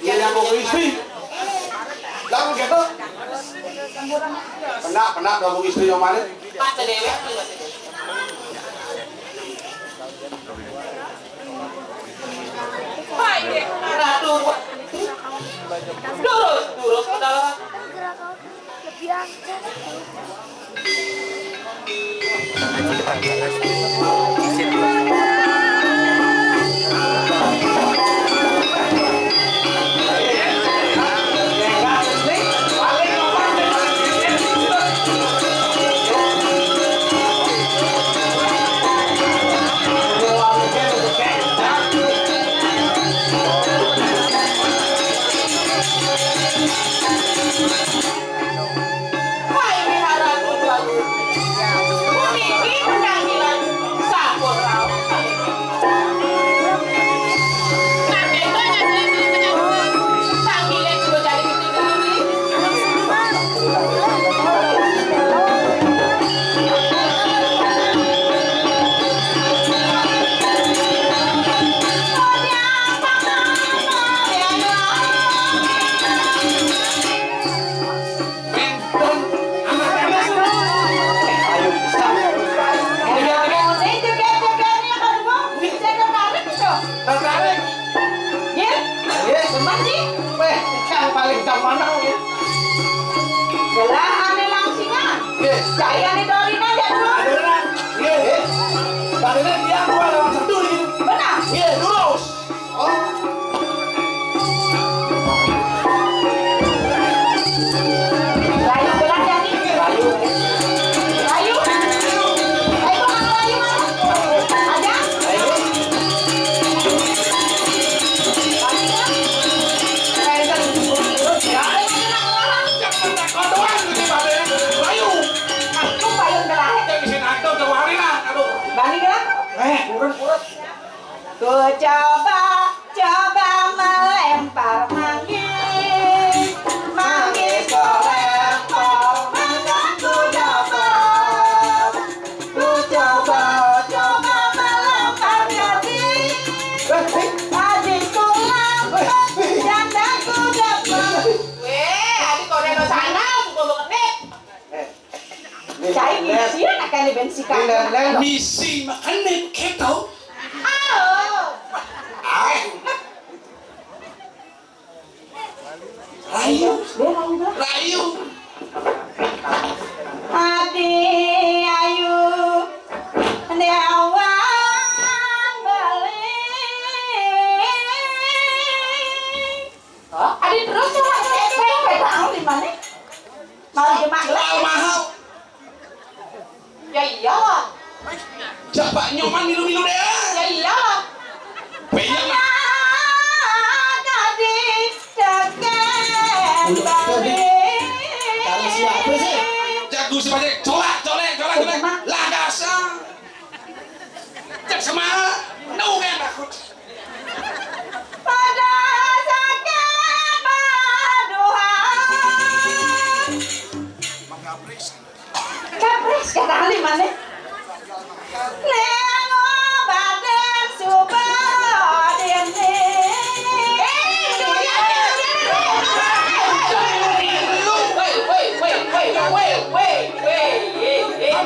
Iya, yang mau istri. Lalu gitu. Pernah, pernah kamu istri yang mana? Pas dewe. Hai, Ratu. Durus, durus, saudara. Ku coba, coba melempar manggis. Manggis ku lempar, manggis ku dapat. Ku coba, coba melempar jadi. Tadi ku lempar, janda ku dapat. Weh, adik kau dari sana, aku bawa kedip. Cai misi anak kali bensi kali. Misi makan keto. Ayo. Rayu. Rayu. Adi ayu. Dewan beli. Hah? Adi terus coba, coba, coba, coba, tahu di mana? Mau jemaah. Mahal. Ya iyalah. Coba nyoman milu-milu deh. Ya iyalah. Banyak. Tadi dekat balik. Cari siapa sih? Jago sih, Pak. Colak, colek, colak, colek. Lah, dasar. Cek sama, nunggu yang takut. Pada sakit baduhan. Kapres, kata ahli mana? Neng obatin suba dini.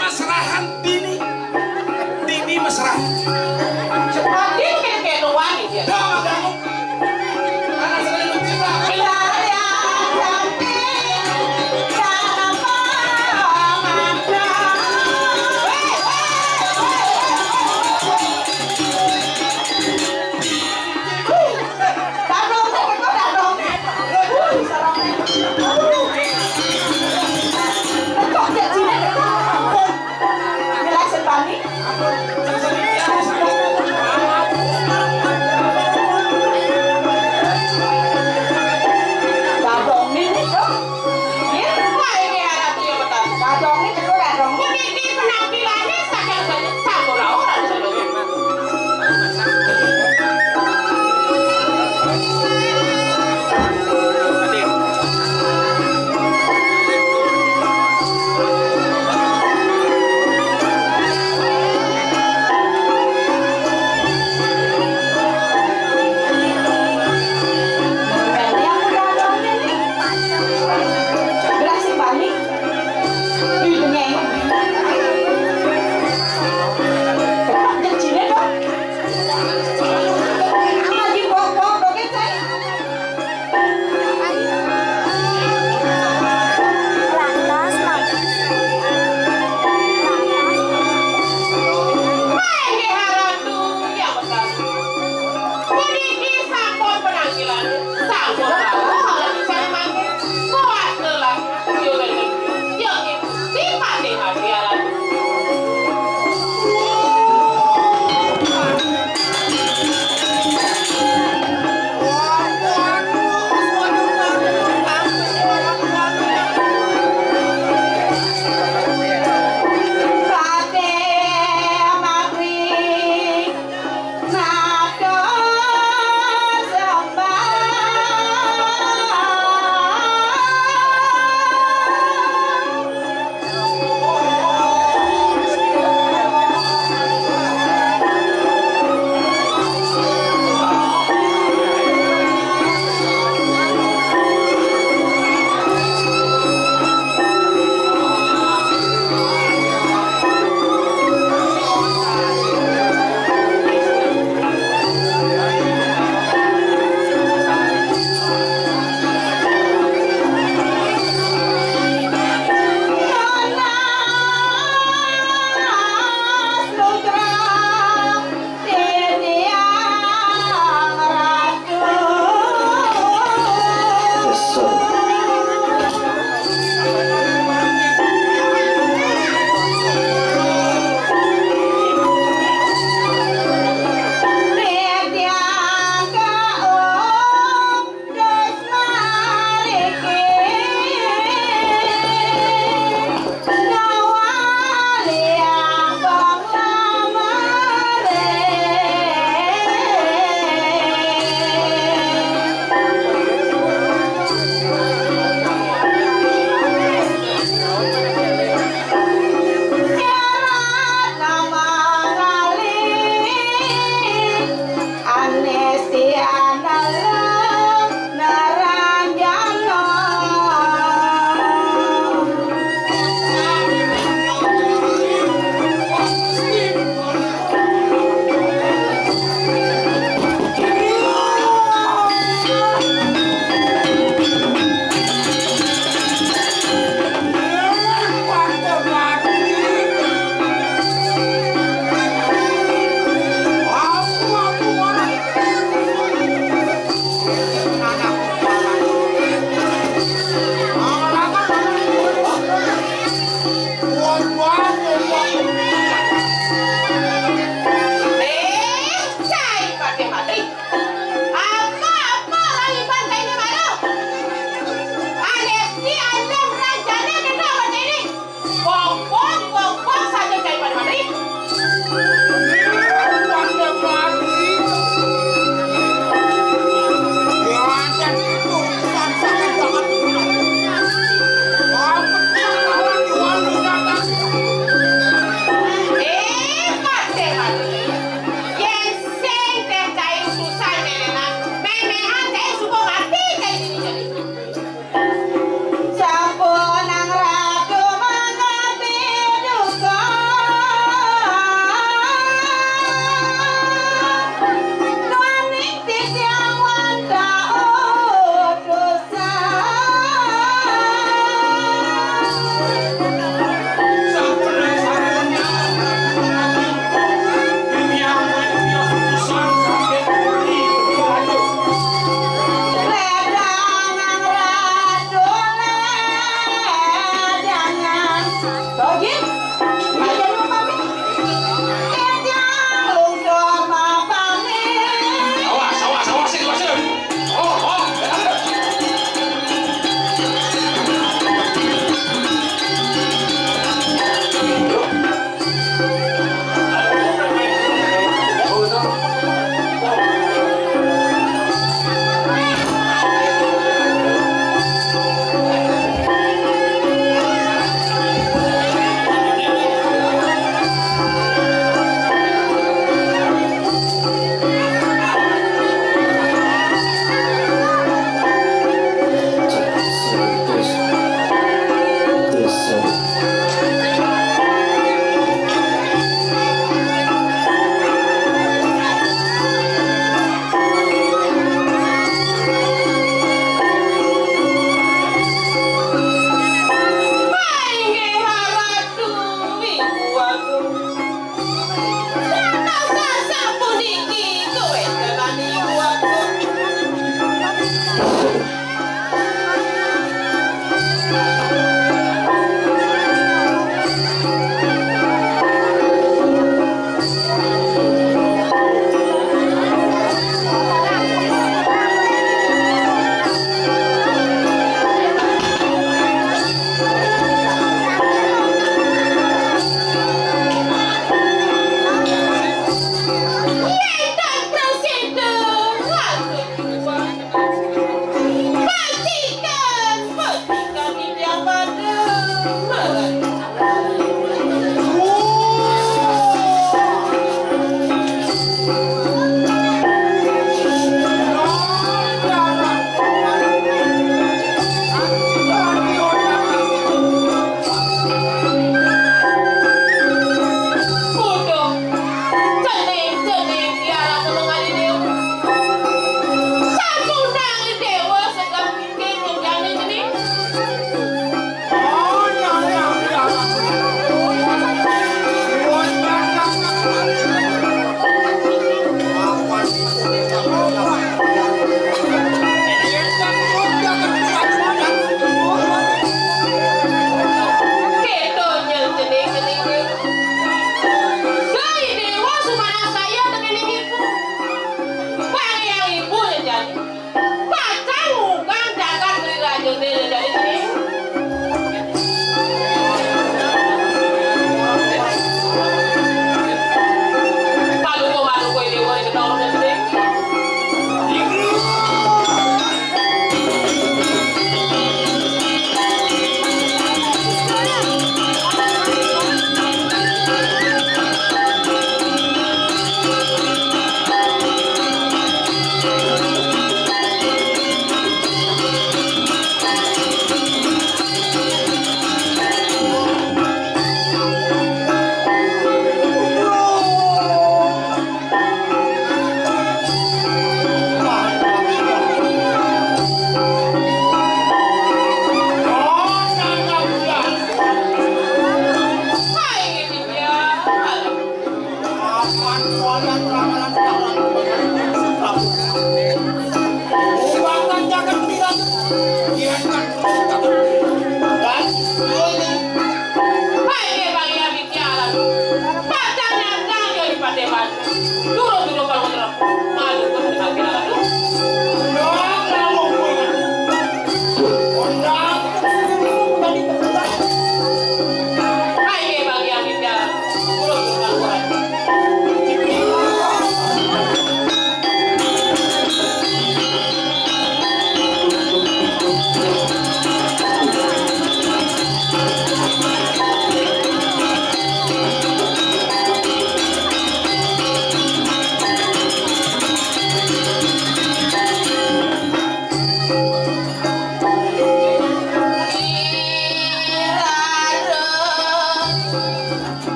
Mesrahan dini. Dini mesra. Cepat, dia kayak, kayak nuan dia. Dah, dah. Anak saya lucu, Pak.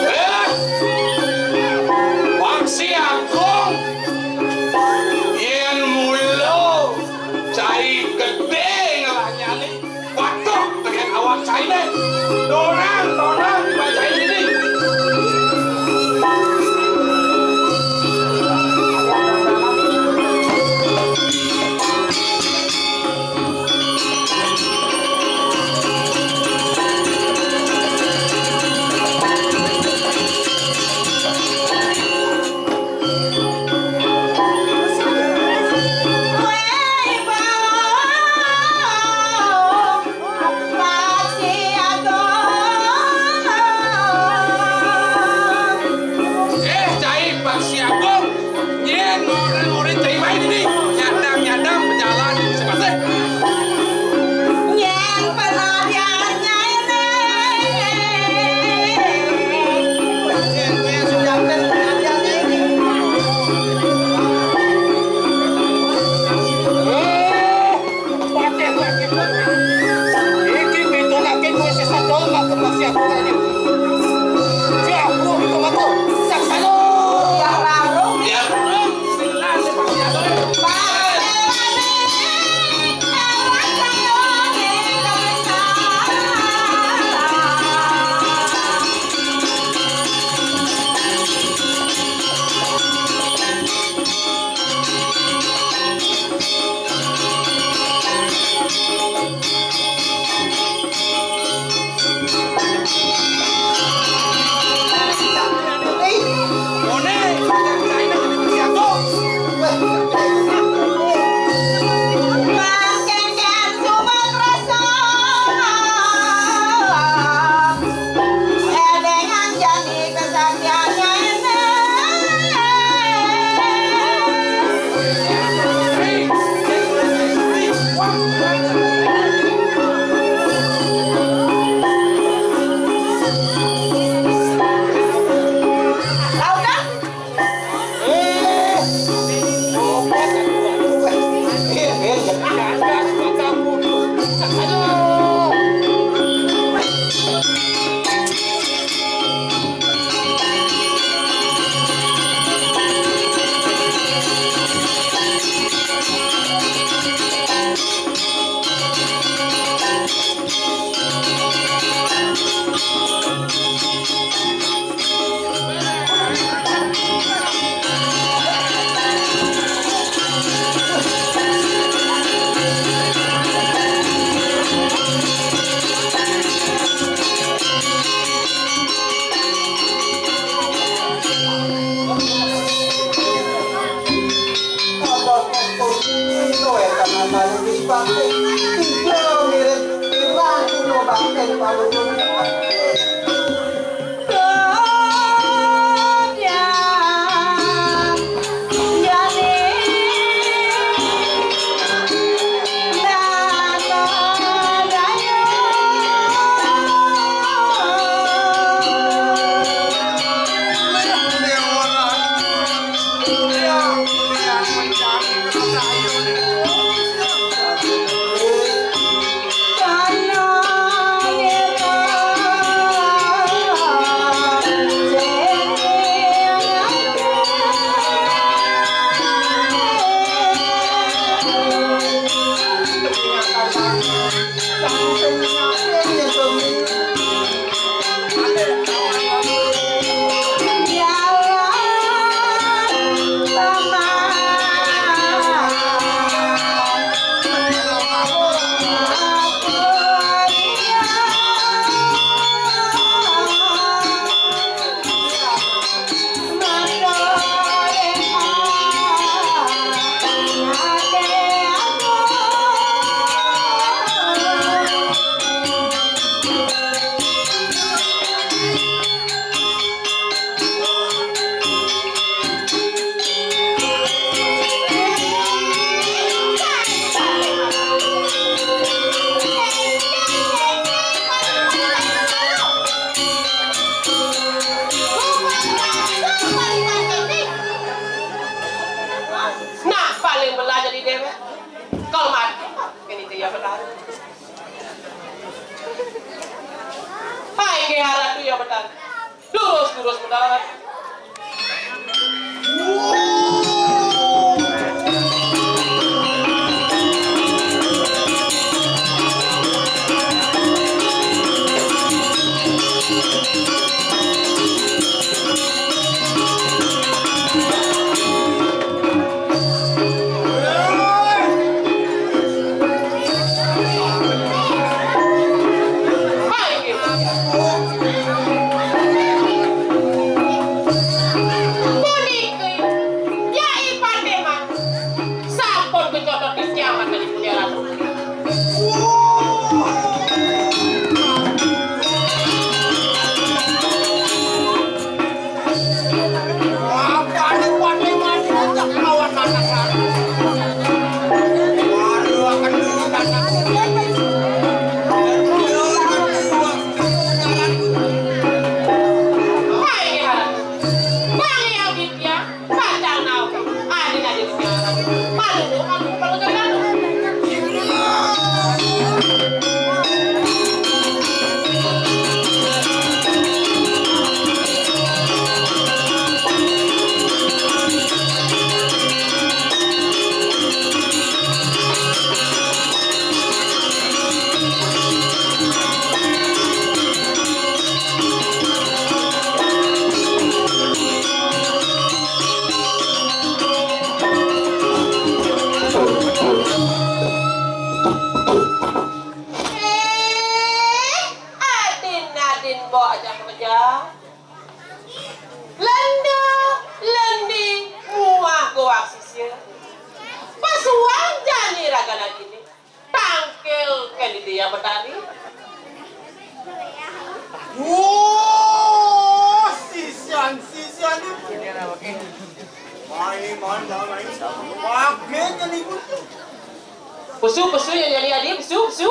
Eh, Wangsi Agung, yén mula cai gedé ngelahnyani, waduh, tegén awak cainé. Dorang, dorang, tiba cai ini. Eh, cai Paksi Agung. Yén ngoré-ngoré cai waé dini. Nyadang-nyadang bejalan sepasih. Yén pelarian nyai né. Yén sudah pelarian nyai né. Patih, patih, patih. Iki pitulake kowe sesat doang, mak kepaksa aku tadi. Siap, gua minta mati. Saksana. Yang larung, yang larung. Bismillah, siap, siap. Hai, Ki Ratu Hyang Betari. Lurus, lurus, Betari. Puniki Nyai Pademan sampun kecotot di kiamat dari Punyaratu. Eh, adin-adin mbok aja kemeja. Lenda, lendi, muah goak sisia. Pesuang jani ragana dini. Tangkil ke Lydia Betari. Wah, sisian, sisian ni. Mai, mai, mai, mai. Pakai ke ni. Pesu, pesu, yang jadi adi, pesu, pesu.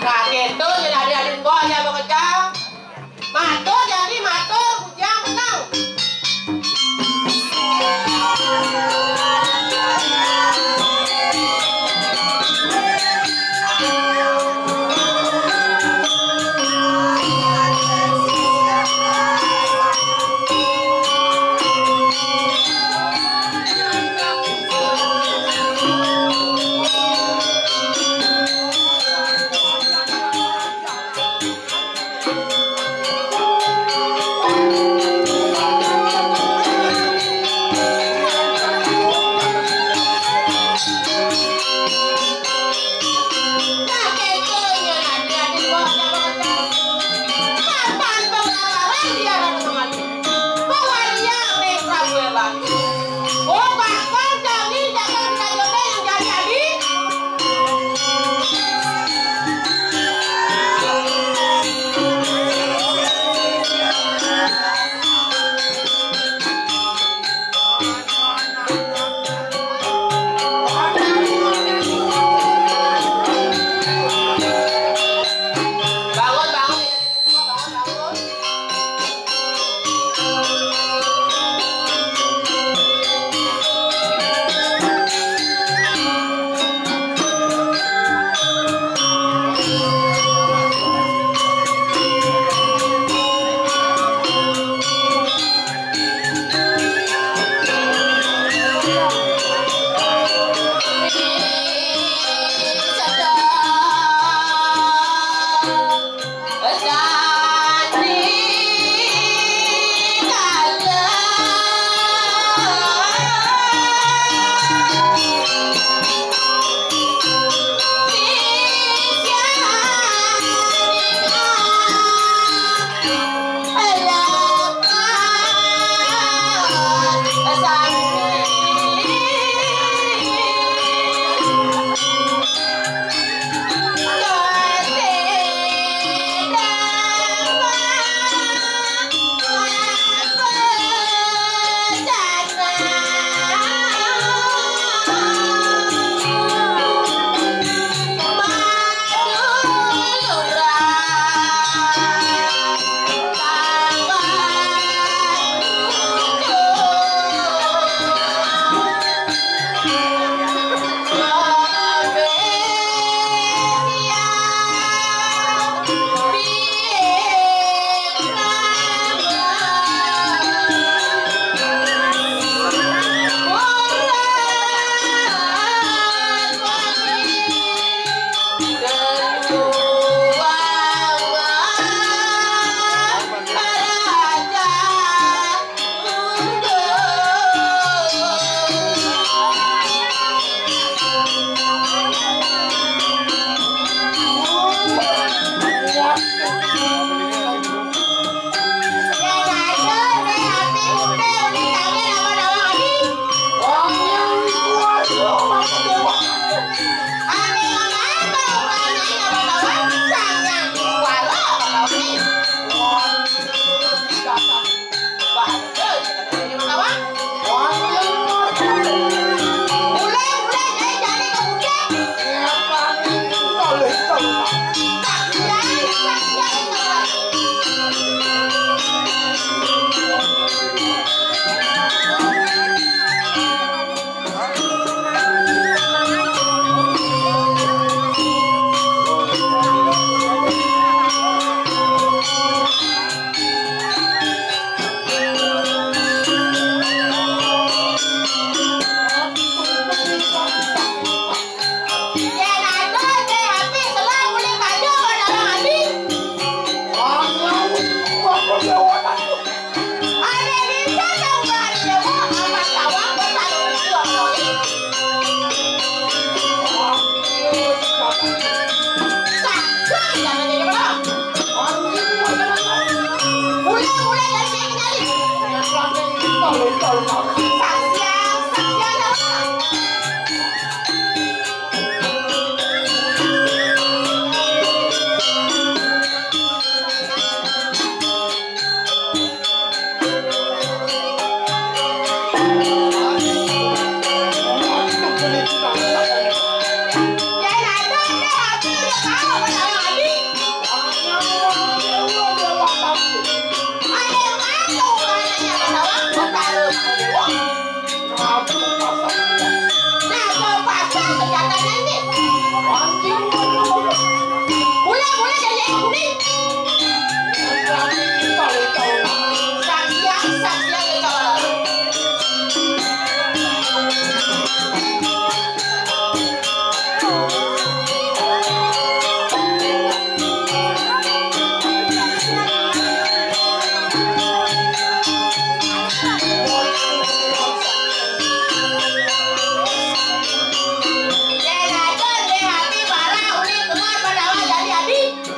Nah, gitu, jadi adik-adik gua aja bekerja. Matur, jadi matur, bujang menang.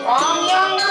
Ang yang